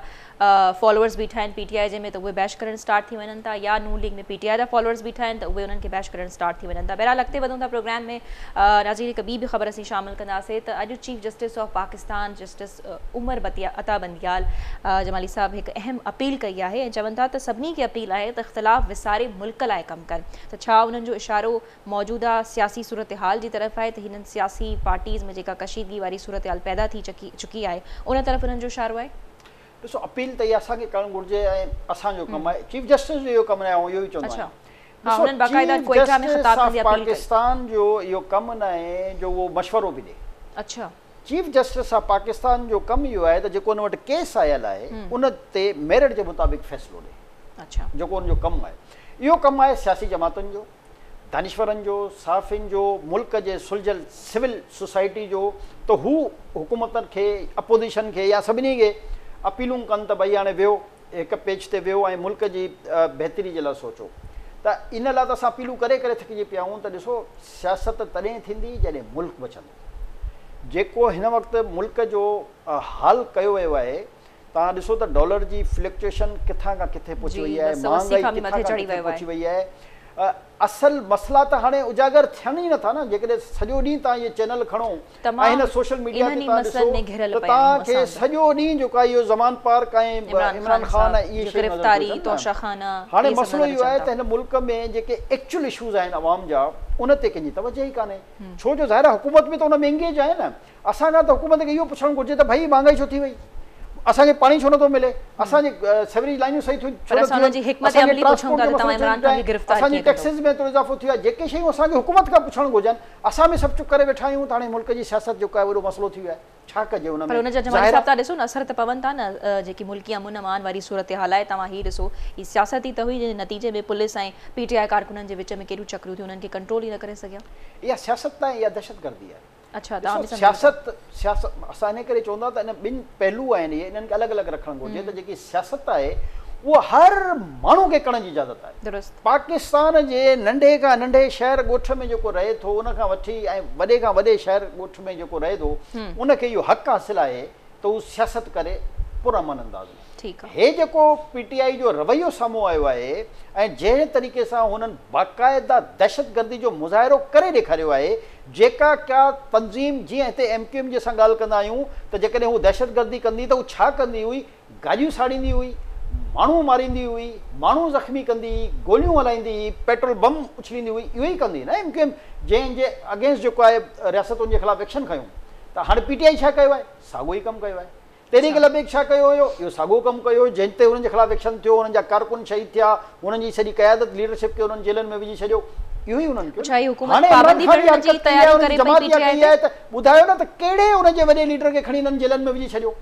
فالوورز بيٺا آهن پي ٽي آء جي ۾ ته اهي بيش ڪرڻ اسٽارٽ ٿي وڃن ٿا يا نون ليگ ۾ پي ٽي آء جا فالوورز بيٺا آهن ته اهي انهن کي بيش ڪرڻ اسٽارٽ ٿي وڃن ٿا بهرحال اڳتي وڌون ٿا پروگرام ۾ ناظرين هڪ ٻي به خبر اسين شامل ڪنداسين ته اڄ chief justice of Pakistan justice Umar Ata Bandial Jamali صاحب هڪ اهم اپيل ڪئي آهي ۽ چون ٿا ته سڀني کي اپيل آهي ته اختلاف وساري ملڪ لاء ڪم ڪن ته ڇا انهن جو اشارو موجوده سياسي صورتحال جي طرف آهي ته هنن سياسي پارٽيز ۾ جيڪا ڪشيدگي واري صورتحال پيدا ٿي چڪي آهي ان طرف انهن جو اشارو آهي؟ ڏسو اپيل ته اها اسان کي ڪرڻ گهرجي ۽ اسان جو ڪم آهي چيف جسٽس جو اهو ڪم ناهي آئون اهو ئي چوندو آهيان ڏسو چيف جسٽس آف پاڪستان جو اهو ڪم ناهي جو اهو مشورو به ڏي اڇا چيف جسٽس آف پاڪستان جو ڪم اهو آهي ته جيڪو ان وٽ ڪيس آيل آهي ان تي ميرٽ جي مطابق فيصلو ڏي اڇا جيڪو ان جو ڪم آهي اهو ڪم آهي سياسي جماعتن جو دانشورن جو، صحافين جو، ملڪ جي سلجهيل سول سوسائٽي جو ته هو حڪومتن کي، اپوزيشن کي يا سڀني کي اپيلون ڪن ته ڀئي هاڻي ويهو هڪ پيج تي ويهو ۽ ملڪ جي بهتري جي لاء سوچو ته ان لاء ته اسان اپيلون ڪري ڪري ٿڪجي پيا آهيون ته ڏسو سياست تڏهن ٿيندي جڏهن ملڪ بچندو جيڪو هن وقت ملڪ جو حال ڪيو ويو آهي توهان ڏسو ته ڊالر جي فلڪچوئيشن ڪٿان کان ڪٿي پهچي وئي آهي، مهانگائي ڪٿان کان ڪٿي پهچي وئي آهي. اصل مسئلا ته هاڻي اجاگر ٿين ئي نٿا نه، جيڪڏهن سڄو ڏينهن توهان اهي چينل کڻو ۽ هن سوشل ميڊيا تي توهان ڏسو ته توهان کي سڄو ڏينهن جيڪو آهي اهو زمان پارڪ ۽ عمران خان ۽ اهي شيون نظر ٿيون اچن نه. هاڻي مسئلو اهو آهي ته هن ملڪ ۾ جيڪي ايڪچوئل اشوز آهن عوام جا ان تي ڪنهن جي توجهه ئي ڪانهي ڇو جو ظاهر آهي حڪومت به ته ان ۾ انگيج آهي نه. اسان کان ته حڪومت کي اهو پڇڻ گهرجي ته ڀئي مهانگائي ڇو ٿي وئي؟ اسان کي پاڻي ڇو نٿو ملي؟ اسان جي سيوريج لائنون صحيح ٿيون ڇو نه ٿيون آهن؟ اسان جي ٽرانسپورٽ جو مسئلو ڇو نه آهي؟ اسان جي ٽيڪسز ۾ ايترو اضافو ٿيو آهي؟ جيڪي شيون اسان کي حڪومت کان پڇڻ گهرجن، اسان به سڀ چپ ڪري ويٺا آهيون ته هاڻي ملڪ جي سياست جيڪو آهي وڏو مسئلو ٿي ويو آهي، ڇا ڪجي ان ۾؟ پر ان جا جمالي صاحب توهان ڏسو نه اثر ته پون ٿا نه جيڪي ملڪي امن امان واري صورتحال آهي توهان هي ڏسو هي سياست ئي ته هئي جنهن جي نتيجي ۾ پوليس ۽ پي ٽي آء ڪارڪنن جي وچ ۾ ڪيڏيون چڪريون ٿيون انهن کي ڪنٽرول ئي نه ڪري سگهيا. اها سياست ناهي اها دهشتگردي آهي. اڇا توهان به ڏسو سياست سياست اسان انهي ڪري چوندا ته ان ٻن پهلو آهن اهي انهن کي الڳ الڳ رکڻ گهرجي ته جيڪي سياست آهي اها هر ماڻهو کي ڪرڻ جي اجازت آهي درست پاڪستان جي ننڍي کان ننڍي شهر ڳوٺ ۾ جيڪو رهي ٿو ان کان وٺي ۽ وڏي کان وڏي شهر ڳوٺ ۾ جيڪو رهي ٿو ان کي اهو حق حاصل آهي ته هو سياست ڪري پرامن انداز ۾ ٺيڪ آ. هي جيڪو پي ٽي آء جو رويو سامهون آيو آهي ۽ جنهن طريقي سان هنن باقاعده دهشتگردي جو مظاهرو ڪري ڏيکاريو آهي، جيڪا ڪا تنظيم جيئن هتي ايم ڪيو ايم جي اسان ڳالهه ڪندا آهيون ته جيڪڏهن هو دهشتگردي ڪندي ته هو ڇا ڪندي هئي؟ گاڏيون ساڙيندي هئي، ماڻهو ماريندي هئي، ماڻهو زخمي ڪندي هئي، گوليون هلائيندي هئي، پيٽرول بم اڇليندي هئي، اهو ئي ڪندي هئي نه ايم ڪيو ايم جنهن جي اگينسٽ جيڪو آهي رياست ان جي خلاف ايڪشن کنيو ته هاڻي پي ٽي آء ڇا ڪيو آهي؟ ساڳيو ئي ڪم ڪيو آهي. تحريڪ لبيڪ ڇا ڪيو هيو؟ اهو ساڳيو ڪم ڪيو هيو جنهن تي انهن جي خلاف ايڪشن ٿيو، انهن جا ڪارڪن شهيد ٿيا، انهن جي سڄي قيادت ليڊرشپ کي انهن جيلن ۾ وجهي ڇڏيو، اهو ئي انهن ڪيو نه. هاڻي عمران خان جي حرڪت ڪئي آهي، انهن جي جماعت اها ڪئي آهي ته ٻڌايو نه ته ڪهڙي ان جي وڏي ليڊر کي کڻي انهن جيلن ۾ وجهي ڇڏيو؟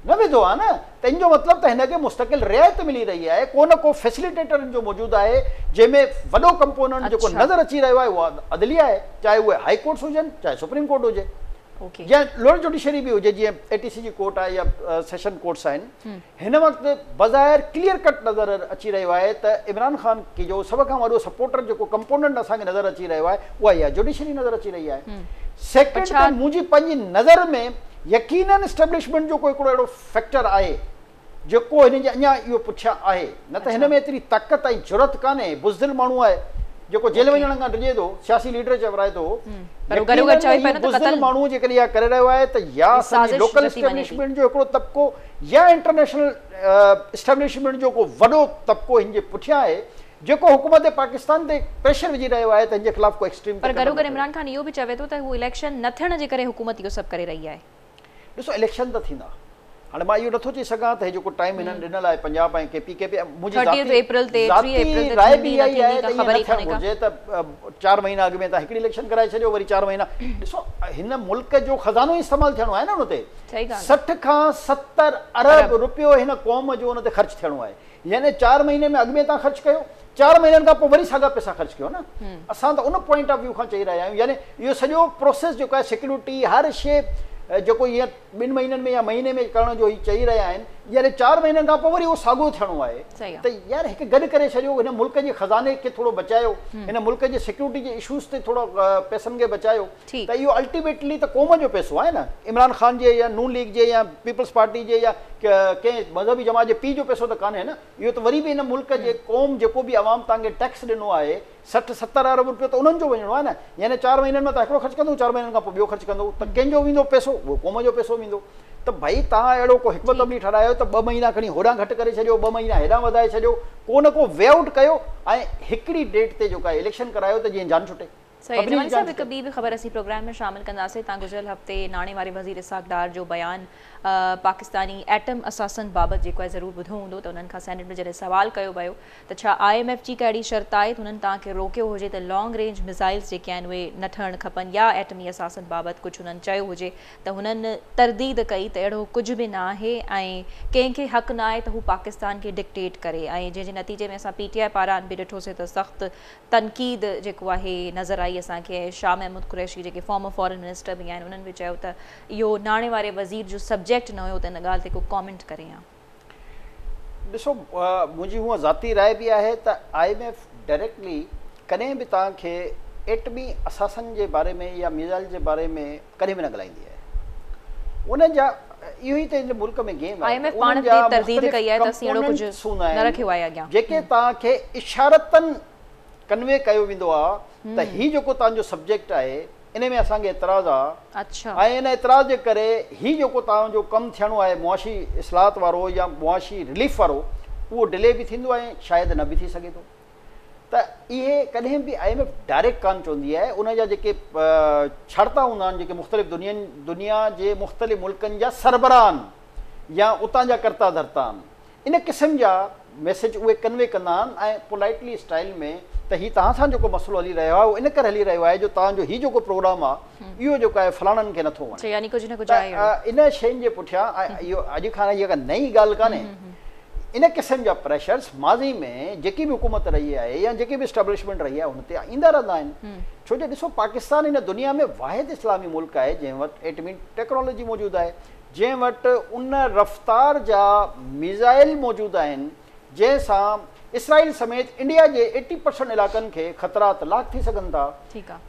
نه وڌو آهي نه ته ان جو مطلب ته هن کي مستقل رعايت ملي رهي آهي، ڪو نه ڪو فيسليٽيٽر ان جو موجود آهي، جنهن ۾ وڏو ڪمپوننٽ جيڪو نظر اچي رهيو آهي اهو عدليه آهي، چاهي اهي هائي ڪورٽس هجن چاهي سپريم ڪورٽ هجي. يا لوئر جوڊيشري به هجي جيئن اي ٽي سي جي ڪورٽ آهي يا سيشن ڪورٽس آهن هن وقت بظاهر ڪليئر ڪٽ نظر اچي رهيو آهي ته عمران خان کي جو سڀ کان وڏو سپورٽر جيڪو ڪمپوننٽ اسان کي نظر اچي رهيو آهي اها اها جوڊيشري نظر اچي رهي آهي سيڪنڊ ته منهنجي پنهنجي نظر ۾ يقينن اسٽيبلشمينٽ جو ڪو هڪڙو اهڙو فيڪٽر آهي جيڪو هن جي اڃا اهو پٺيان آهي، نه ته هن ۾ ايتري طاقت ۽ جرئت ڪانهي، بزدل ماڻهو آهي، جيڪو جيل وڃڻ کان ڊڄي ٿو، سياسي ليڊر چورائي ٿو، يقينن هي بزدل ماڻهو جيڪڏهن اها ڪري رهيو آهي ته يا اسان جي لوڪل اسٽيبلشمينٽ جو هڪڙو طبقو يا انٽرنيشنل اسٽيبلشمينٽ جو ڪو وڏو طبقو هن جي پٺيان آهي، جيڪو حڪومت پاڪستان تي پريشر وجهي رهيو آهي ته هن جي خلاف ڪو ايڪسٽريم پر گڏوگڏ عمران خان اهو به چوي ٿو ته هو اليڪشن نه ٿيڻ جي ڪري حڪومت اهو سڀ ڪري رهي آهي. ڏسو اليڪشن ته ٿيندا هاڻي مان اهو نٿو چئي سگهان ته هي جيڪو ٽائيم هنن ڏنل آهي پنجاب ۽ ڪي پي ڪي پي منهنجي ذاتي ذاتي راء به اها ئي آهي ته ائين نه ٿيڻ گهرجي ته 4 مهينا اڳ ۾ توهان هڪڙي اليڪشن ڪرائي ڇڏيو وري 4 مهينا ڏسو هن ملڪ جو خزانو ئي استعمال ٿيڻو آهي نه ان تي 60 کان 70 ارب رپيو هن قوم جو ان تي خرچ ٿيڻو آهي يعني 4 مهيني ۾ اڳ ۾ توهان خرچ ڪيو 4 مهينن کان پوء وري ساڳا پئسا خرچ ڪيو نه اسان ته ان پوائنٽ آف ويو کان چئي رهيا آهيون يعني اهو سڄو پروسيس جيڪو آهي سيڪيورٽي هر شي جيڪو هينئر 2 مهينن ۾ يا مهيني ۾ ڪرڻ جو هي چئي رهيا آهن يعني 4 مهينن کان پوء وري اهو ساڳو ٿيڻو آهي ته يار هڪ گڏ ڪري ڇڏيو هن ملڪ جي خزاني کي ٿورو بچايو هن ملڪ جي سيڪيورٽي جي اشوز تي ٿورو پئسن کي بچايو ته اهو الٽيميٽلي ته قوم جو پئسو آهي نه عمران خان جي يا نون ليگ جي يا پيپلز پارٽي جي يا ڪنهن مذهبي جماعت جي پيء جو پئسو ته ڪانهي نه اهو ته وري به هن ملڪ جي قوم جيڪو به عوام توهان کي ٽيڪس ڏنو آهي 60 70 ارب روپيو ته انهن جو وڃڻو آهي نه يعني 4 مهينن ۾ توهان هڪڙو خرچ ڪندو 4 مهينن کان پوء ٻيو خرچ ڪندو ته ڪنهن جو ويندو پئسو اهو قوم جو پئسو ويندو ته ڀئي توهان اهڙو ڪو حڪمت عملي ٺهرايو ته 2 مهينا کڻي هوڏانهن گهٽ ڪري ڇڏيو 2 مهينا هيڏانهن وڌائي ڇڏيو ڪو نه ڪو وي آئوٽ ڪيو ۽ هڪڙي ڊيٽ تي جيڪو آهي اليڪشن ڪرايو ته جيئن جان ڇٽي. صحيح جمالي صاحب هڪ ٻي به خبر اسين پروگرام ۾ شامل ڪنداسين تان گذريل هفتي ناڻي واري وزير اسحاق ڊار جو بيان پاڪستاني ايٽم اثاثن بابت جيڪو آهي ضرور ٻڌو هوندو ته انهن کان سينيٽ ۾ جڏهن سوال ڪيو ويو ته ڇا I M F جي ڪا اهڙي شرط آهي ته انهن توهان کي روڪيو هجي ته لانگ رينج ميزائلز جيڪي آهن اهي نه ٺهڻ کپن يا ايٽمي اثاثن بابت ڪجهه انهن چيو هجي ته هنن ترديد ڪئي ته اهڙو ڪجهه به نه آهي ۽ ڪنهن کي حق نه آهي ته هو پاڪستان کي ڊڪٽيٽ ڪري ۽ جنهن جي نتيجي ۾ اسان پي ٽي آء پاران به ڏٺوسين ته سخت تنقيد جيڪو آهي نظر آئي اسان کي ۽ شاهه محمود قريشي جيڪي فارمر فارن منسٽر به آهن انهن به چيو ته اهو ناڻي واري وزير جو سبجيڪٽ نه هيو ته ان ڳالهه تي ڪو ڪامينٽ ڪري ها. ڏسو منهنجي هونء ذاتي راء به آهي ته I M F directly ڪڏهن به توهان کي ايٽمي اثاثن جي باري ۾ يا ميزائل جي باري ۾ ڪڏهن به نه ڳالهائيندي آهي انهن جا اهو ئي ته هن ملڪ ۾ گيم آهي ته انهن جا مختلف ڪمپوننٽس هوندا آهن جيڪي توهان کي اشارتن ڪنوي ڪيو ويندو آهي ته هي جيڪو توهان جو سبجيڪٽ آهي ان ۾ اسان کي اعتراض آهي ۽ ان اعتراض جي ڪري هي جيڪو توهان جو ڪم ٿيڻو آهي معاشي اصلاحات وارو يا معاشي رليف وارو اهو ڊلي به ٿيندو ۽ شايد نه به ٿي سگهي ٿو. ته اهي ڪڏهن به I M F direct ڪانه چوندي آهي ان جا جيڪي ڇاڙتا هوندا آهن جيڪي مختلف دنيا جي مختلف ملڪن جا سربراهه آهن يا اتان جا ڪرتا ڌرتا آهن ان قسم جا ميسيج اهي ڪنوي ڪندا آهن ۽ پولائٽلي اسٽائل ۾ ته هي توهان سان جيڪو مسئلو هلي رهيو آهي اهو ان ڪري هلي رهيو آهي جو توهان جو هي جيڪو پروگرام آهي اهو جيڪو آهي فلاڻن کي نٿو وڻي ته ان شين جي پٺيان اهو اڄ کان اها ڪا نئين ڳالهه ڪانهي ان قسم جا پريشرز ماضي ۾ جيڪي به حڪومت رهي آهي يا جيڪي به اسٽيبلشمينٽ رهي آهي ان تي ايندا رهندا آهن ڇو جو ڏسو پاڪستان هن دنيا ۾ واحد اسلامي ملڪ آهي جنهن وٽ ايٽمي ٽيڪنالاجي موجود آهي جنهن وٽ ان رفتار جا ميزائل موجود آهن جنهن سان اسرائيل سميت انڊيا جي ايٽي پرسنٽ علائقن کي خطرات لاحق ٿي سگهن ٿا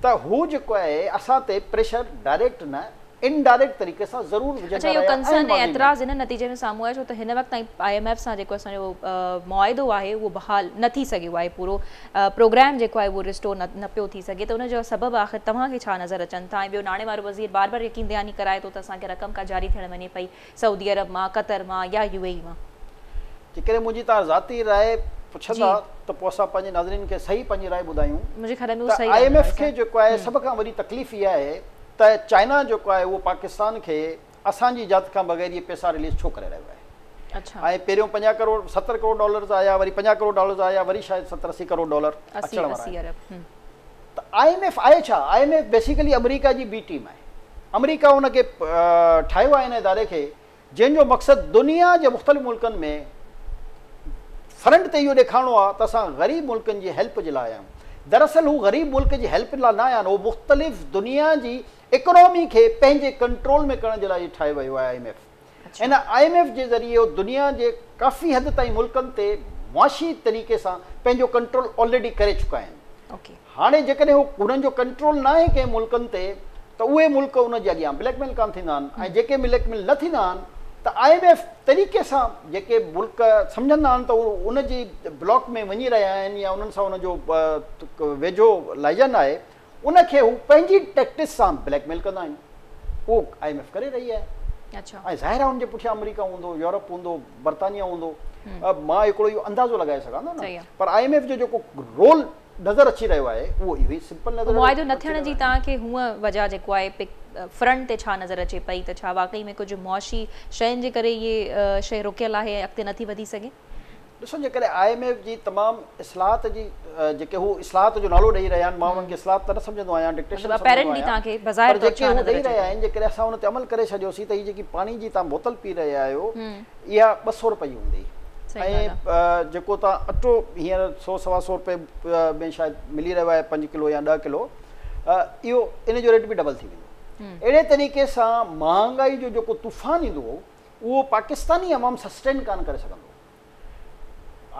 ته هو جيڪو آهي اسان تي پريشر ڊائريڪٽ نه انڊائريڪٽ طريقي سان ضرور اڇا وجهندا اهو رهيا آهن ڪنسرن ۽ ماضي ۾. اعتراض ان نتيجي ۾ سامهون آيو ڇو ته هن وقت تائين I M F سان جيڪو اسان جو معاهدو آهي اهو بحال نه ٿي سگهيو آهي پورو پروگرام جيڪو آهي اهو ريسٽور نه پيو ٿي سگهي ته ان جو سبب آخر توهان کي ڇا نظر اچن ٿا ۽ ٻيو ناڻي وارو وزير بار بار يقين دهاني ڪرائي ٿو ته اسان کي رقم ڪا جاري ٿيڻ وڃي پئي سعودي عرب مان قطر مان يا يو اي اي مان. جيڪڏهن منهنجي توهان ذاتي راء پڇندا ته پوء اسان پنهنجي ناظرين کي صحيح پنهنجي راء ٻڌايون منهنجي خيال ۾ اهو ته صحيح I M رهندو ايف کي جيڪو آهي سڀ کان وڏي تڪليف اها آهي ته چائنا جيڪو آهي اهو پاڪستان کي اسان جي اجازت کان بغير اهي پئسا رليز ڇو ڪري رهيو آهي ۽ پهريون 50 ڪروڙ 70 ڪروڙ ڊالرز آيا وري 50 ڪروڙ ڊالرز آيا وري شايد 70 80 ڪروڙ ڊالر اچڻ وارا آهن ته I M F آهي ڇا؟ I M F basically آمريڪا جي بي ٽيم آهي آمريڪا ان کي ٺاهيو آهي ان اداري کي جنهن جو مقصد دنيا جي مختلف ملڪن ۾ فرنٽ تي اهو ڏيکارڻو آهي ته اسان غريب ملڪن جي هيلپ جي لاء آيا آهيون. دراصل هو غريب ملڪ جي هيلپ لاء نه آيا آهن، هو مختلف دنيا جي اڪانومي کي پنهنجي ڪنٽرول ۾ ڪرڻ جي لاء ٺاهيو ويو آهي I M F. N I M F جي ذريعي هو دنيا جي ڪافي حد تائين ملڪن تي معاشي طريقي سان پنهنجو ڪنٽرول آلريڊي ڪري چڪا آهن. هاڻي جيڪڏهن هو انهن جو ڪنٽرول ناهي ڪنهن ملڪن تي ته اهي ملڪ ان جي اڳيان بليڪ ميل ڪانه ٿيندا آهن ۽ جيڪي بليڪ ميل نه ٿيندا آهن ته I M F طريقي سان جيڪي ملڪ سمجهندا آهن ته هو ان جي بلاڪ ۾ وڃي رهيا آهن يا انهن سان ان جو ويجهو لائجن آهي ان کي هو پنهنجي ٽيڪٽس سان بليڪ ميل ڪندا آهن اهو I M F ڪري رهي آهي ۽ ظاهر آهي ان جي پٺيان آمريڪا هوندو يورپ هوندو برطانيا هوندو مان هڪڙو اهو اندازو لڳائي سگهان ٿو نه پر I M F جو جيڪو رول نظر اچي رهيو آهي اهو اهو ئي سمپل نظر معاهدو نه ٿيڻ جي توهان کي هونء وجهه جيڪو آهي فرنٽ تي ڇا نظر اچي پئي ته ڇا واقعي ۾ ڪجهه معاشي شين جي ڪري اهي شيء رڪيل آهي ۽ اڳتي نٿي وڌي سگهي؟ ڏسو جيڪڏهن I M F جي تمام اصلاحات جي جيڪي هو اصلاحات جو نالو ڏئي رهيا آهن مان انهن کي اصلاحات ته نه سمجهندو آهيان ڊڪٽيشن سمجهندو آهيان پر جيڪي هو ڏئي رهيا آهن جيڪڏهن اسان ان تي عمل ڪري ڇڏيوسين ته هي جيڪي پاڻي جي توهان بوتل پي رهيا آهيو اها 200 رپئي هوندي ۽ جيڪو توهان اٽو هينئر سو سوا سو رپئي ۾ شايد ملي رهيو آهي 5 ڪلو يا 10 ڪلو اهو ان جو ريٽ به ڊبل ٿي ويندو اهڙي طريقي سان مهانگائي جو جيڪو طوفان ايندو اهو پاڪستاني عوام سسٽين ڪانه ڪري سگهندو.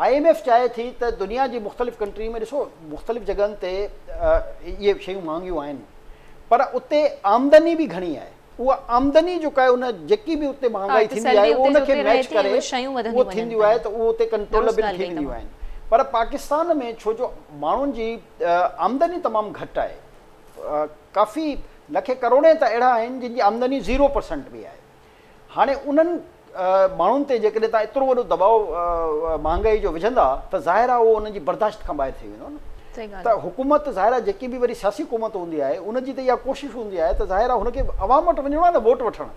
I M F چاهي ٿي ته دنيا جي مختلف ڪنٽري ۾ ڏسو مختلف جڳهن تي اهي شيون مهانگيون آهن پر اتي آمدني به گهڻي آهي اها آمدني جيڪا آهي ان جيڪي به اتي مهانگائي ٿيندي آهي ان کي ميچ ڪري اهو ٿينديون آهي ته اهو اتي ڪنٽرولبل ٿي وينديون آهن پر پاڪستان ۾ ڇو جو ماڻهن جي آمدني تمام گهٽ آهي ڪافي لکين ڪروڙين ته اهڙا آهن جن جي آمدني 0% به آهي هاڻي انهن ماڻهن تي جيڪڏهن توهان ايترو وڏو دٻاء مهانگائي جو وجهندا ته ظاهر آهي اهو انهن جي برداشت کان ٻاهر ٿي ويندو نه ته حڪومت ظاهر آهي جيڪي به وري سياسي حڪومت هوندي آهي ان جي ته اها ڪوشش هوندي آهي ته ظاهر آهي هن کي عوام وٽ وڃڻو آهي نه ووٽ وٺڻ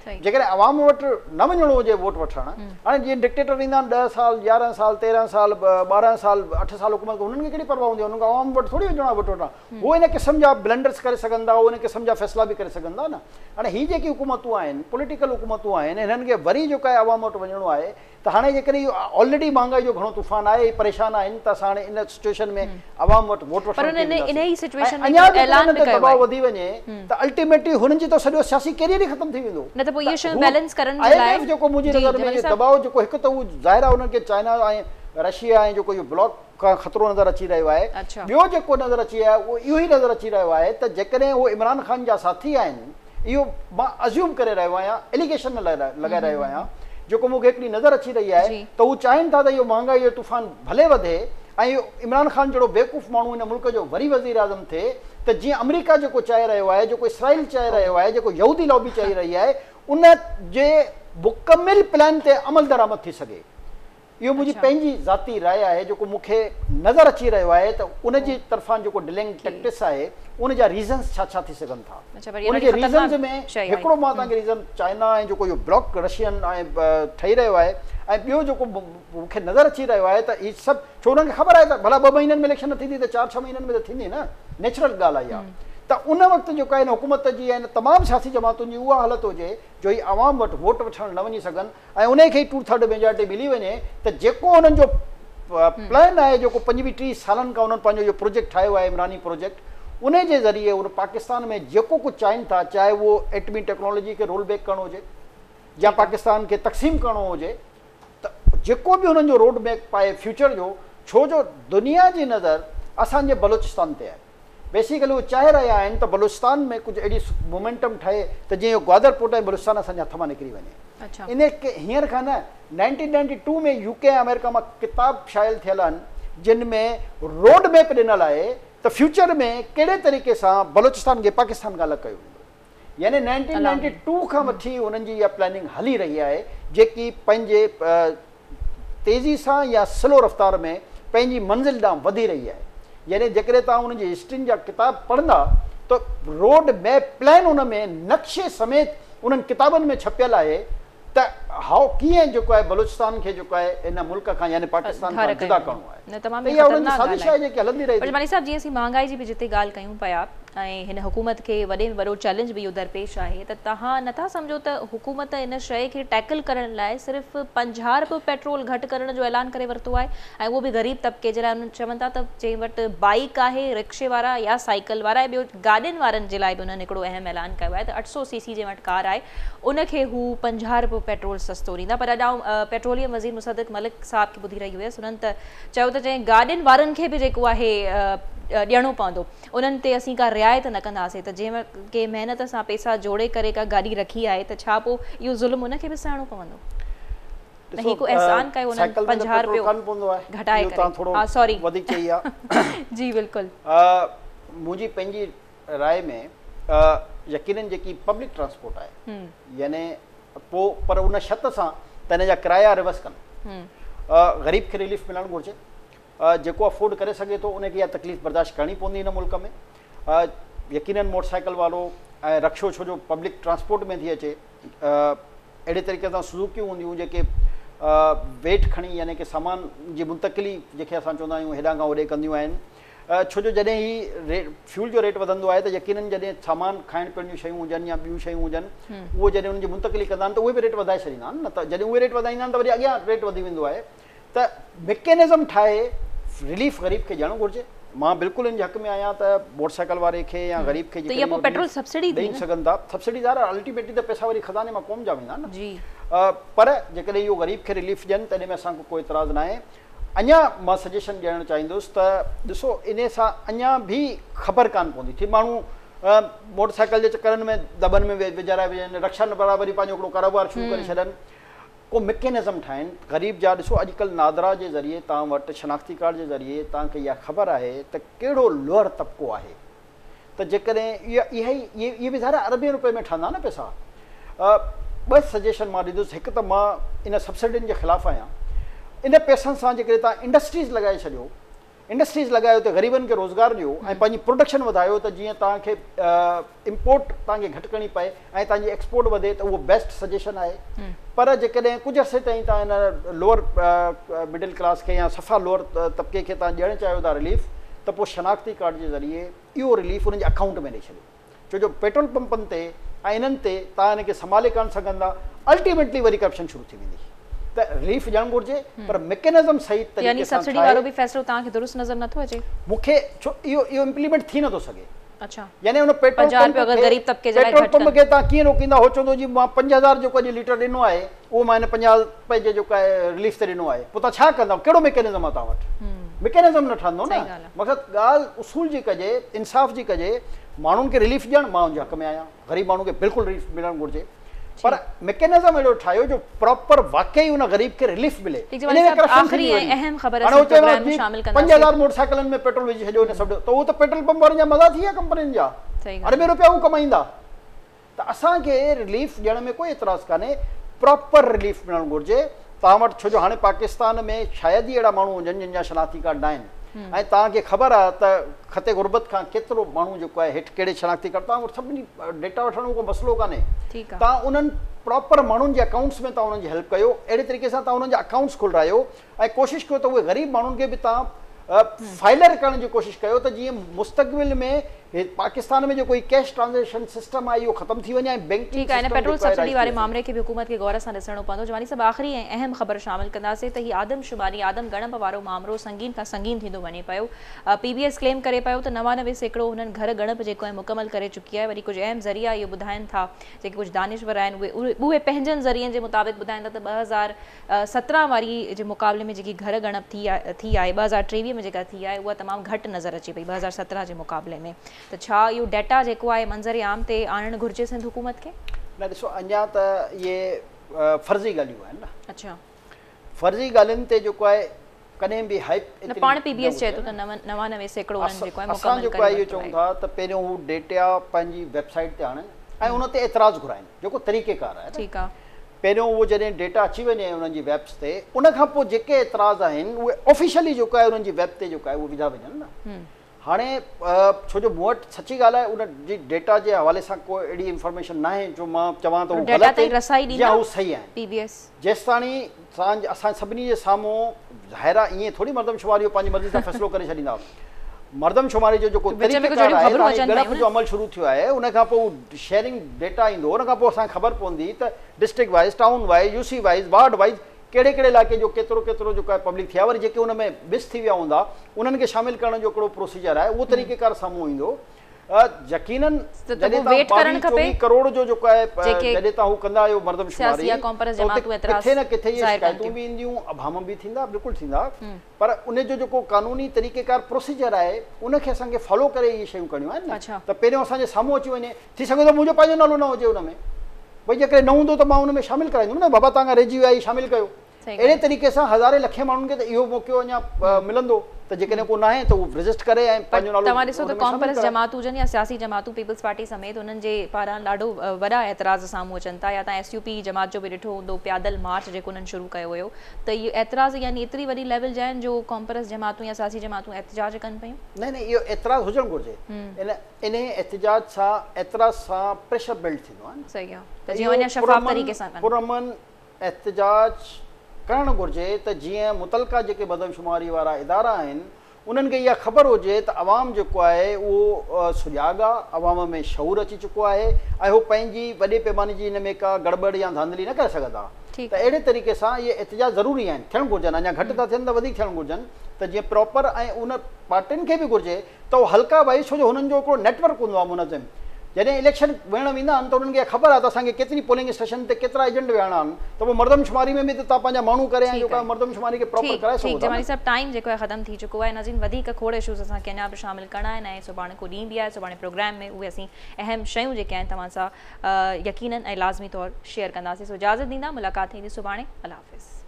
جيڪڏهن عوام وٽ نه وڃڻو هجي ووٽ وٺڻ هاڻي جيئن ڊڪٽيٽر ايندا آهن 10 سال 11 سال 13 سال 12 سال 8 سال حڪومت هنن کي ڪهڙي پرواهه هوندي آهي هنن کي عوام وٽ ٿوري وڃڻو آهي ووٽ وٺڻ هو ان قسم جا بلنڊرس ڪري سگهن ٿا، هو ان قسم جا فيصلا به ڪري سگهن ٿا نه. هاڻي هي جيڪي حڪومتون آهن، پوليٽيڪل حڪومتون آهن، هنن کي وري جيڪو آهي عوام وٽ وڃڻو آهي ته هاڻي جيڪڏهن اهو آلريڊي مهانگائي جو گهڻو طوفان آهي، هي پريشان آهن ته اسان هاڻي ان سچوئيشن ۾ عوام وٽ ووٽ وٺڻ ڪيئن وينداسين ۽ اڃا به جيڪڏهن هنن تي دٻاء وڌي وڃي ته الٽيميٽلي هنن جي ته سڄو سياسي ڪيريئر ئي ختم ٿي ويندو. نه ته پوء اهي شيون بيلنس ڪرڻ جي لاء I M F جيڪو منهنجي نظر ۾ اهو دٻاء جيڪو هڪ ته هو ظاهر آهي انهن کي چائنا ۽ رشيا ۽ جيڪو اهو بلاڪ کان خطرو نظر اچي رهيو آهي. ٻيو جيڪو نظر اچي رهيو آهي اهو اهو ئي نظر اچي رهيو آهي ته جيڪڏهن هو عمران خان جا ساٿي آهن اهو مان ازيوم ڪري رهيو آهيان اليگيشن نه لڳائي رهيو آهيان جيڪو مون کي هڪڙي نظر اچي رهي آهي ته هو چاهين ٿا ته اهو مهانگائي جو طوفان ڀلي وڌي ۽ اهو عمران خان جهڙو بيوقوف ماڻهو هن ملڪ جو وري وزيراعظم ٿئي ته جيئن آمريڪا جيڪو چاهي رهيو آهي جيڪو اسرائيل چاهي رهيو آهي جيڪو يهودي لابي چاهي رهي آهي ان جي مڪمل پلان تي عملدرآمد ٿي سگهي. اهو منهنجي پنهنجي ذاتي راء آهي جيڪو مون کي نظر اچي رهيو آهي ته ان جي طرفان جيڪو ڊلينگ ٽيڪٽس آهي ان جا ريزنس ڇا ڇا ٿي سگهن ٿا ان جي ريزنس ۾ هڪڙو مان توهان کي ريزن چائنا ۽ جيڪو اهو بلاڪ رشين ۽ ٺهي رهيو آهي ۽ ٻيو جيڪو مون کي نظر اچي رهيو آهي ته هي سڀ ڇو انهن کي خبر آهي ته ڀلا 2 مهينن ۾ اليڪشن نه ٿيندي ته 4 6 مهينن ۾ ته ٿيندي نه نيچرل ڳالهه آهي اها ته ان وقت جيڪو آهي حڪومت جي ۽ تمام سياسي جماعتن جي اها حالت هجي جو هي عوام وٽ ووٽ وٺڻ نه وڃي سگهن ۽ انهي کي ئي ٽو ٿرڊ ميجارٽي ملي وڃي ته جيڪو انهن جو پلان آهي جيڪو 25 30 سالن کان انهن پنهنجو اهو پروجيڪٽ ٺاهيو آهي عمراني پروجيڪٽ انهي جي ذريعي اهي پاڪستان ۾ جيڪو ڪجهه چاهين ٿا چاهي اهو ايٽمي ٽيڪنالاجي کي رول بيڪ ڪرڻو هجي يا پاڪستان کي تقسيم ڪرڻو هجي ته جيڪو به انهن جو روڊ ميپ آهي فيوچر جو ڇو جو دنيا جي نظر اسان جي بلوچستان تي آهي. بيسيڪلي اهي چاهي رهيا آهن ته بلوچستان ۾ ڪجهه اهڙي مومينٽم ٺهي ته جيئن اهو گوادر پورٽ ۽ بلوچستان اسان جي هٿ مان نڪري وڃي. ان هينئر کان نه 1992 ۾ يو ڪي ۽ آمريڪا مان ڪتاب شايع ٿيل آهن جن ۾ روڊ ميپ ڏنل آهي ته فيوچر ۾ ڪهڙي طريقي سان بلوچستان کي پاڪستان کان الڳ ڪيو ويندو. يعني 1992 کان وٺي انهن جي اها پلاننگ هلي رهي آهي جيڪي پنهنجي تيزي سان يا سلو رفتار ۾ پنهنجي منزل ڏانهن وڌي رهي آهي يعني جيڪڏهن توهان انهن جي هسٽرين جا ڪتاب پڙهندا ته روڊ ميپ پلان ان ۾ نقشي سميت انهن ڪتابن ۾ ڇپيل آهي ته هائو ڪيئن جيڪو آهي بلوچستان کي جيڪو آهي ان ملڪ کان يعني پاڪستان کان جدا ڪرڻو آهي ته اها انهن جي سازش آهي جيڪي هلندي رهي ٿي. پر جمالي صاحب جيئن اسين مهانگائي جي به جتي ڳالهه ڪيون پيا ۽ هن حڪومت کي وڏي ۾ وڏو چئلينج به اهو درپيش آهي ته توهان نٿا سمجهو ته حڪومت ان شيء کي ٽيڪل ڪرڻ لاء صرف 50 رپيو پيٽرول گهٽ ڪرڻ جو اعلان ڪري ورتو آهي ۽ اهو به غريب طبقي جي لاء انهن چون ٿا ته جنهن وٽ بائيڪ آهي رڪشي وارا يا سائيڪل وارا ۽ ٻيو گاڏين وارن جي لاء به انهن هڪڙو اهم اعلان ڪيو آهي ته 800 سي سي جنهن وٽ ڪار آهي ان کي هو 50 رپيو پيٽرول سستو ڏيندا پر اڄ آئون پيٽروليم وزير مصدق ملڪ صاحب کي ٻڌي رهي هيس انهن ته چيو ته جنهن گاڏين وارن کي به جيڪو آهي ڏيڻو پوندو انهن تي اسين ڪا رعايت نه ڪنداسين ته جنهن ڪنهن محنت سان پيسا جوڙي ڪري ڪا گاڏي رکي آهي ته ڇا پوء اهو ظلم ان کي به سهڻو پوندو نه هي ڪو احسان ڪيو انهن 50 رپيو گهٽائي ڪري ها سوري جي بلڪل. منهنجي پنهنجي راء ۾ يقينن جيڪي پبلڪ ٽرانسپورٽ آهي يعني پوء پر ان شرط سان ته ان جا ڪرايا ريورس ڪن. غريب کي رليف ملڻ گهرجي. جيڪو افورڊ ڪري سگهي ٿو ان کي اها تڪليف برداشت ڪرڻي پوندي هن ملڪ ۾. يقينن موٽر سائيڪل وارو ۽ رڪشو ڇو جو پبلڪ ٽرانسپورٽ ۾ ٿي اچي. اهڙي طريقي سان سوزوڪيون هونديون جيڪي ويٽ کڻي يعني ڪي سامان جي منتقلي جنهن کي اسان چوندا آهيون هيڏانهن کان هوڏي ڪنديون آهن. ڇو جو جڏهن هي ريٽ فيول جو ريٽ وڌندو آهي ته يقينن جڏهن سامان کائڻ پيئڻ جون شيون هجن يا ٻيون شيون هجن اهو جڏهن انهن جي منتقلي ڪندا آهن ته اهي به ريٽ وڌائي ڇڏيندا آهن نه ته جڏهن اهي ريٽ وڌائيندا آهن ته وري اڳيان ريٽ وڌي ويندو آهي ته مڪينزم ٺاهي رليف غريب کي ڏيڻ گهرجي مان بلڪل ان جي حق ۾ آهيان ته موٽر سائيڪل واري کي يا غريب کي جيڪڏهن پيٽرول سبسڊي ڏئي سگهن ٿا سبسڊي ظاهر آهي الٽيميٽلي ته پئسا وري خزاني مان قوم جا ويندا نه پر جيڪڏهن اهو غريب کي رليف ڏين ته ان ۾ اسان کي ڪو اعتراض ناهي. اڃا مان سجيشن ڏيڻ چاهيندس ته ڏسو انهي سان اڃا به خبر ڪانه پوندي ٿي ماڻهو موٽر سائيڪل جي چڪرن ۾ دٻن ۾ وجهارائي وڃن رڪشا وارا وري پنهنجو هڪڙو ڪاروبار شروع ڪري ڇڏن ڪو مڪينزم ٺاهن غريب جا ڏسو اڄڪلهه نادرا جي ذريعي توهان وٽ شناختي ڪارڊ جي ذريعي توهان کي اها خبر آهي ته ڪهڙو لوئر طبقو آهي ته جيڪڏهن اها اها ئي اهي به ظاهر آهي اربين روپين ۾ ٺهندا نه پئسا. ٻه سجيشن مان ڏيندس هڪ ته مان ان سبسڊين جي خلاف آهيان ان پئسن سان جيڪڏهن توهان انڊسٽريز لڳائي ڇڏيو انڊسٽريز لڳايو ته غريبن کي روزگار ڏيو ۽ پنهنجي پروڊڪشن وڌايو ته جيئن توهان کي امپورٽ توهان کي گهٽ ڪرڻي پئي ۽ توهان جي ايڪسپورٽ وڌي ته اهو بيسٽ سجيشن آهي پر جيڪڏهن ڪجهه عرصي تائين توهان ان لوئر مڊل ڪلاس کي يا صفا لوئر طبقي کي توهان ڏيڻ چاهيو ٿا رليف ته پوء شناختي ڪارڊ جي ذريعي اهو رليف انهن جي اڪائونٽ ۾ ڏئي ڇڏيو ڇو جو پيٽرول پمپن تي ۽ انهن تي توهان ان کي سنڀالي ڪانه سگهندا الٽيميٽلي وري ڪرپشن شروع ٿي ويندي ته رليف ڏيڻ گهرجي پر ميڪينزم صحيح طريقي يعني سان سبسڊي وارو به فيصلو توهان کي درست نظر نٿو اچي؟ مون کي ڇو اهو اهو امپليمينٽ ٿي نٿو سگهي. اڇا يعني ان پيٽرول 50 پمپ رپيو اگر کي غريب طبقي جي لاء پيٽرول گهٽ پمپ ڪن. کي توهان ڪيئن روڪيندا هو چوندو جي مان 5000 جيڪو اڄ ليٽر ڏنو آهي اهو مان هن 50 رپئي جي جيڪو آهي رليف تي ڏنو آهي پوء توهان ڇا ڪندا ڪهڙو ميڪينزم آهي توهان وٽ ميڪينزم نه ٺهندو نه صحيح ڳالهه آهي. مقصد ڳالهه اصول جي ڪجي انصاف جي ڪجي ماڻهن کي رليف ڏيڻ مان ان جي حق ۾ آهيان غريب ماڻهو کي بلڪل رليف ملڻ گهرجي پر ميڪينزم اهڙو ٺاهيو جو پراپر واقعي ان غريب کي رليف ملي. ٺيڪ جمالي انهي ۾ صاحب ڪرپشن آخري ٿيندي ۽ وري. اهم خبر هاڻي هو اسين چوي پروگرام ۾ جي شامل ڪنداسين. 5000 موٽر سائيڪلن ۾ پيٽرول وجهي ڇڏيو ان سڀ ته اهو ته پيٽرول پمپ وارن جا مزا ٿي ويا ڪمپنين جا صحيح ڳالهه اربين روپيا هو ڪمائيندا ته اسان کي رليف ڏيڻ ۾ ڪوئي اعتراض ڪانهي پراپر رليف ملڻ گهرجي توهان وٽ ڇو جو هاڻي پاڪستان ۾ شايد ئي اهڙا ماڻهو هجن جن جا شناختي ڪارڊ ناهن ۽ توهان کي خبر آهي ته خط غربت کان ڪيترو ماڻهو جيڪو آهي هيٺ ڪهڙي شناختي ڪارڊ توهان وٽ سڀني ڊيٽا وٺڻ ۾ ڪو مسئلو ڪانهي توهان انهن پراپر ماڻهن جي اڪائونٽس ۾ توهان انهن جي هيلپ ڪيو اهڙي طريقي سان توهان انهن جا اڪائونٽس کولرايو ۽ ڪوشش ڪيو ته اهي غريب ماڻهن کي به توهان فائلر ڪرڻ جي ڪوشش ڪيو ته جيئن مستقبل ۾ پاڪستان ۾ جيڪو هي ڪيش ٽرانزيڪشن سسٽم آهي اهو ختم ٿي وڃي ۽ بينڪنگ ٺيڪ آهي ان سسٽم پيٽرول جيڪو آهي سبسڊي رائج ٿي واري وڃي. مامري کي به حڪومت کي غور سان ڏسڻو پوندو. جمالي صاحب آخري ۽ اهم خبر شامل ڪنداسين ته هي آدم شماري آدم ڳڻپ وارو مامرو سنگين کان سنگين ٿيندو وڃي پيو. پي بي ايس ڪليم ڪري پيو ته 99% هنن گهر ڳڻپ جيڪو آهي مڪمل ڪري چڪي آهي وري ڪجهه اهم ذريعا اهو ٻڌائن ٿا جيڪي ڪجهه دانشور آهن اهي اهي پنهنجن ذريعن جي مطابق ٻڌائن ٿا ته 2017 واري جي مقابلي ۾ جيڪي گهر ڳڻپ ٿي ٿي آهي 2023 ۾ ۾ جيڪا ٿي آهي اها تمام گهٽ نظر اچي پئي 2017 جي مقابلي ۾ ته ڇا اهو ڊيٽا جيڪو آهي منظر عام تي آڻڻ گهرجي سنڌ حڪومت کي؟ نه ڏسو اڃا ته اهي فرضي ڳالهيون آهن نه. اڇا. فرضي ڳالهين تي جيڪو آهي ڪڏهن به هائپ نه پاڻ پي بي ايس چئي ٿو ته 99% انهن جيڪو آهي مڪمل ڪري ورتو آهي. اسان جيڪو آهي اهو چئون ٿا ته پهريون هو ڊيٽا پنهنجي ويب سائيٽ تي آڻن ۽ ان تي اعتراض گهرائن جيڪو طريقيڪار آهي نه. ٺيڪ آهي. پهريون اهو جڏهن ڊيٽا اچي وڃي انهن جي ويبس تي ان کان پوء جيڪي اعتراض آهن اهي آفيشلي جيڪو آهي انهن جي ويب تي جيڪو آهي اهو وڌا وڃن نه. هاڻي ڇو جو مون وٽ سچي ڳالهه آهي ان جي ڊيٽا جي حوالي سان ڪو اهڙي انفارميشن ناهي جو مان چوان ته هو غلط آهن يا هو صحيح آهن. جيستاڻي اسان سڀني جي سامهون ظاهر آهي ائين ٿوري مردم شماري جو پنهنجي مرضي سان فيصلو ڪري ڇڏيندا. مردم شماري جو جيڪو طريقيڪار آهي ته هاڻي ڳڻپ جو عمل شروع ٿيو آهي ان کان پوء شيئرنگ ڊيٽا ايندو ان کان پوء اسان کي خبر پوندي ته district wise, town wise, U C wise, ward wise ڪهڙي ڪهڙي علائقي جو ڪيترو ڪيترو جيڪو آهي پبلڪ ٿي آهي وري جيڪي ان ۾ مس ٿي ويا هوندا انهن کي شامل ڪرڻ جو ڪهڙو پروسيجر آهي اهو طريقيڪار سامهون ايندو يقينن جڏهن توهان 22 24 ڪروڙ جو جيڪو آهي جڏهن توهان هو ڪندا آهيو مردم شماري ته اتي ڪٿي نه ڪٿي اهي شڪايتون به اينديون ابهام به ٿيندا بلڪل ٿيندا پر ان جو جيڪو قانوني طريقيڪار پروسيجر آهي ان کي اسان کي فالو ڪري اهي شيون ڪرڻيون آهن نه ته پهريون اسان جي سامهون اچي وڃي ٿي سگهي ٿو منهنجو پنهنجو نالو نه هجي ان ۾ ڀئي جيڪڏهن نه هوندو ته مان ان ۾ شامل ڪرائيندم نه بابا توهان کان رهجي ويو آهي شامل ڪيو اهڙي طريقي سان هزارين لکين ماڻهن کي ته اهو موقعو اڃا ملندو ته جيڪڏهن ڪو ناهي ته اهو رجسٽر ڪري ۽ پنهنجو نالو توهان ڏسو ته قومپرست جماعتون هجن يا سياسي جماعتون پيپلز پارٽي سميت انهن جي پاران ڏاڍو وڏا اعتراض سامهون اچن ٿا يا توهان ايس يو پي جماعت جو به ڏٺو هوندو پيادل مارچ جيڪو انهن شروع ڪيو هيو ته اهي اعتراض يعني ايتري وڏي ليول جا آهن جو قومپرست جماعتون يا سياسي جماعتون احتجاج ڪن پيون. نه نه اهو اعتراض هجڻ گهرجي ان انهيء احتجاج سان اعتراض سان پريشر بلڊ ٿيندو آهي نه. صحيح آهي ته جيئن اڃا شفاف طريقي سان ڪن. پرامن احتجاج ڪرڻ گهرجي ته جيئن متعلقه جيڪي مردمشماري وارا ادارا آهن انهن کي اها خبر هجي ته عوام جيڪو آهي اهو سجاڳ آهي، عوام ۾ شعور اچي چڪو آهي ۽ هو پنهنجي وڏي پيماني جي هن ۾ ڪا گڙٻڙ يا ڌانڌلي نه ڪري سگهندا ته اهڙي طريقي سان اهي احتجاج ضروري آهن ٿيڻ گهرجن اڃا گهٽ ٿا ٿين ته وڌيڪ ٿيڻ گهرجن ته جيئن پراپر ۽ ان پارٽين کي به گهرجي ته اهو حلقا وائيز ڇو جو هنن جو هڪڙو نيٽ ورڪ هوندو آهي منظم جڏهن اليڪشن وڙهڻ ويندا آهن ته انهن کي اها خبر آهي ته اسان کي ڪيتري پولنگ اسٽيشن تي ڪيترا ايجنٽ ويهارڻا آهن ته پوء مردم شماري ۾ به ته توهان پنهنجا ماڻهو ڪري ۽ جيڪو آهي مردم شماري کي پراپر ڪرائي سگهو ٿا نه. جمالي صاحب ٽائيم جيڪو آهي ختم ٿي چڪو آهي ناظرين وڌيڪ کوڙ اشوز اسان کي اڃا به شامل ڪرڻا آهن ۽ سڀاڻي ڪو ڏينهن به آهي سڀاڻي پروگرام ۾ اهي اسين اهم شيون جيڪي آهن توهان سان يقينن ۽ لازمي طور شيئر ڪنداسين سو اجازت ڏيندا ملاقات ٿيندي سڀاڻي الله حافظ.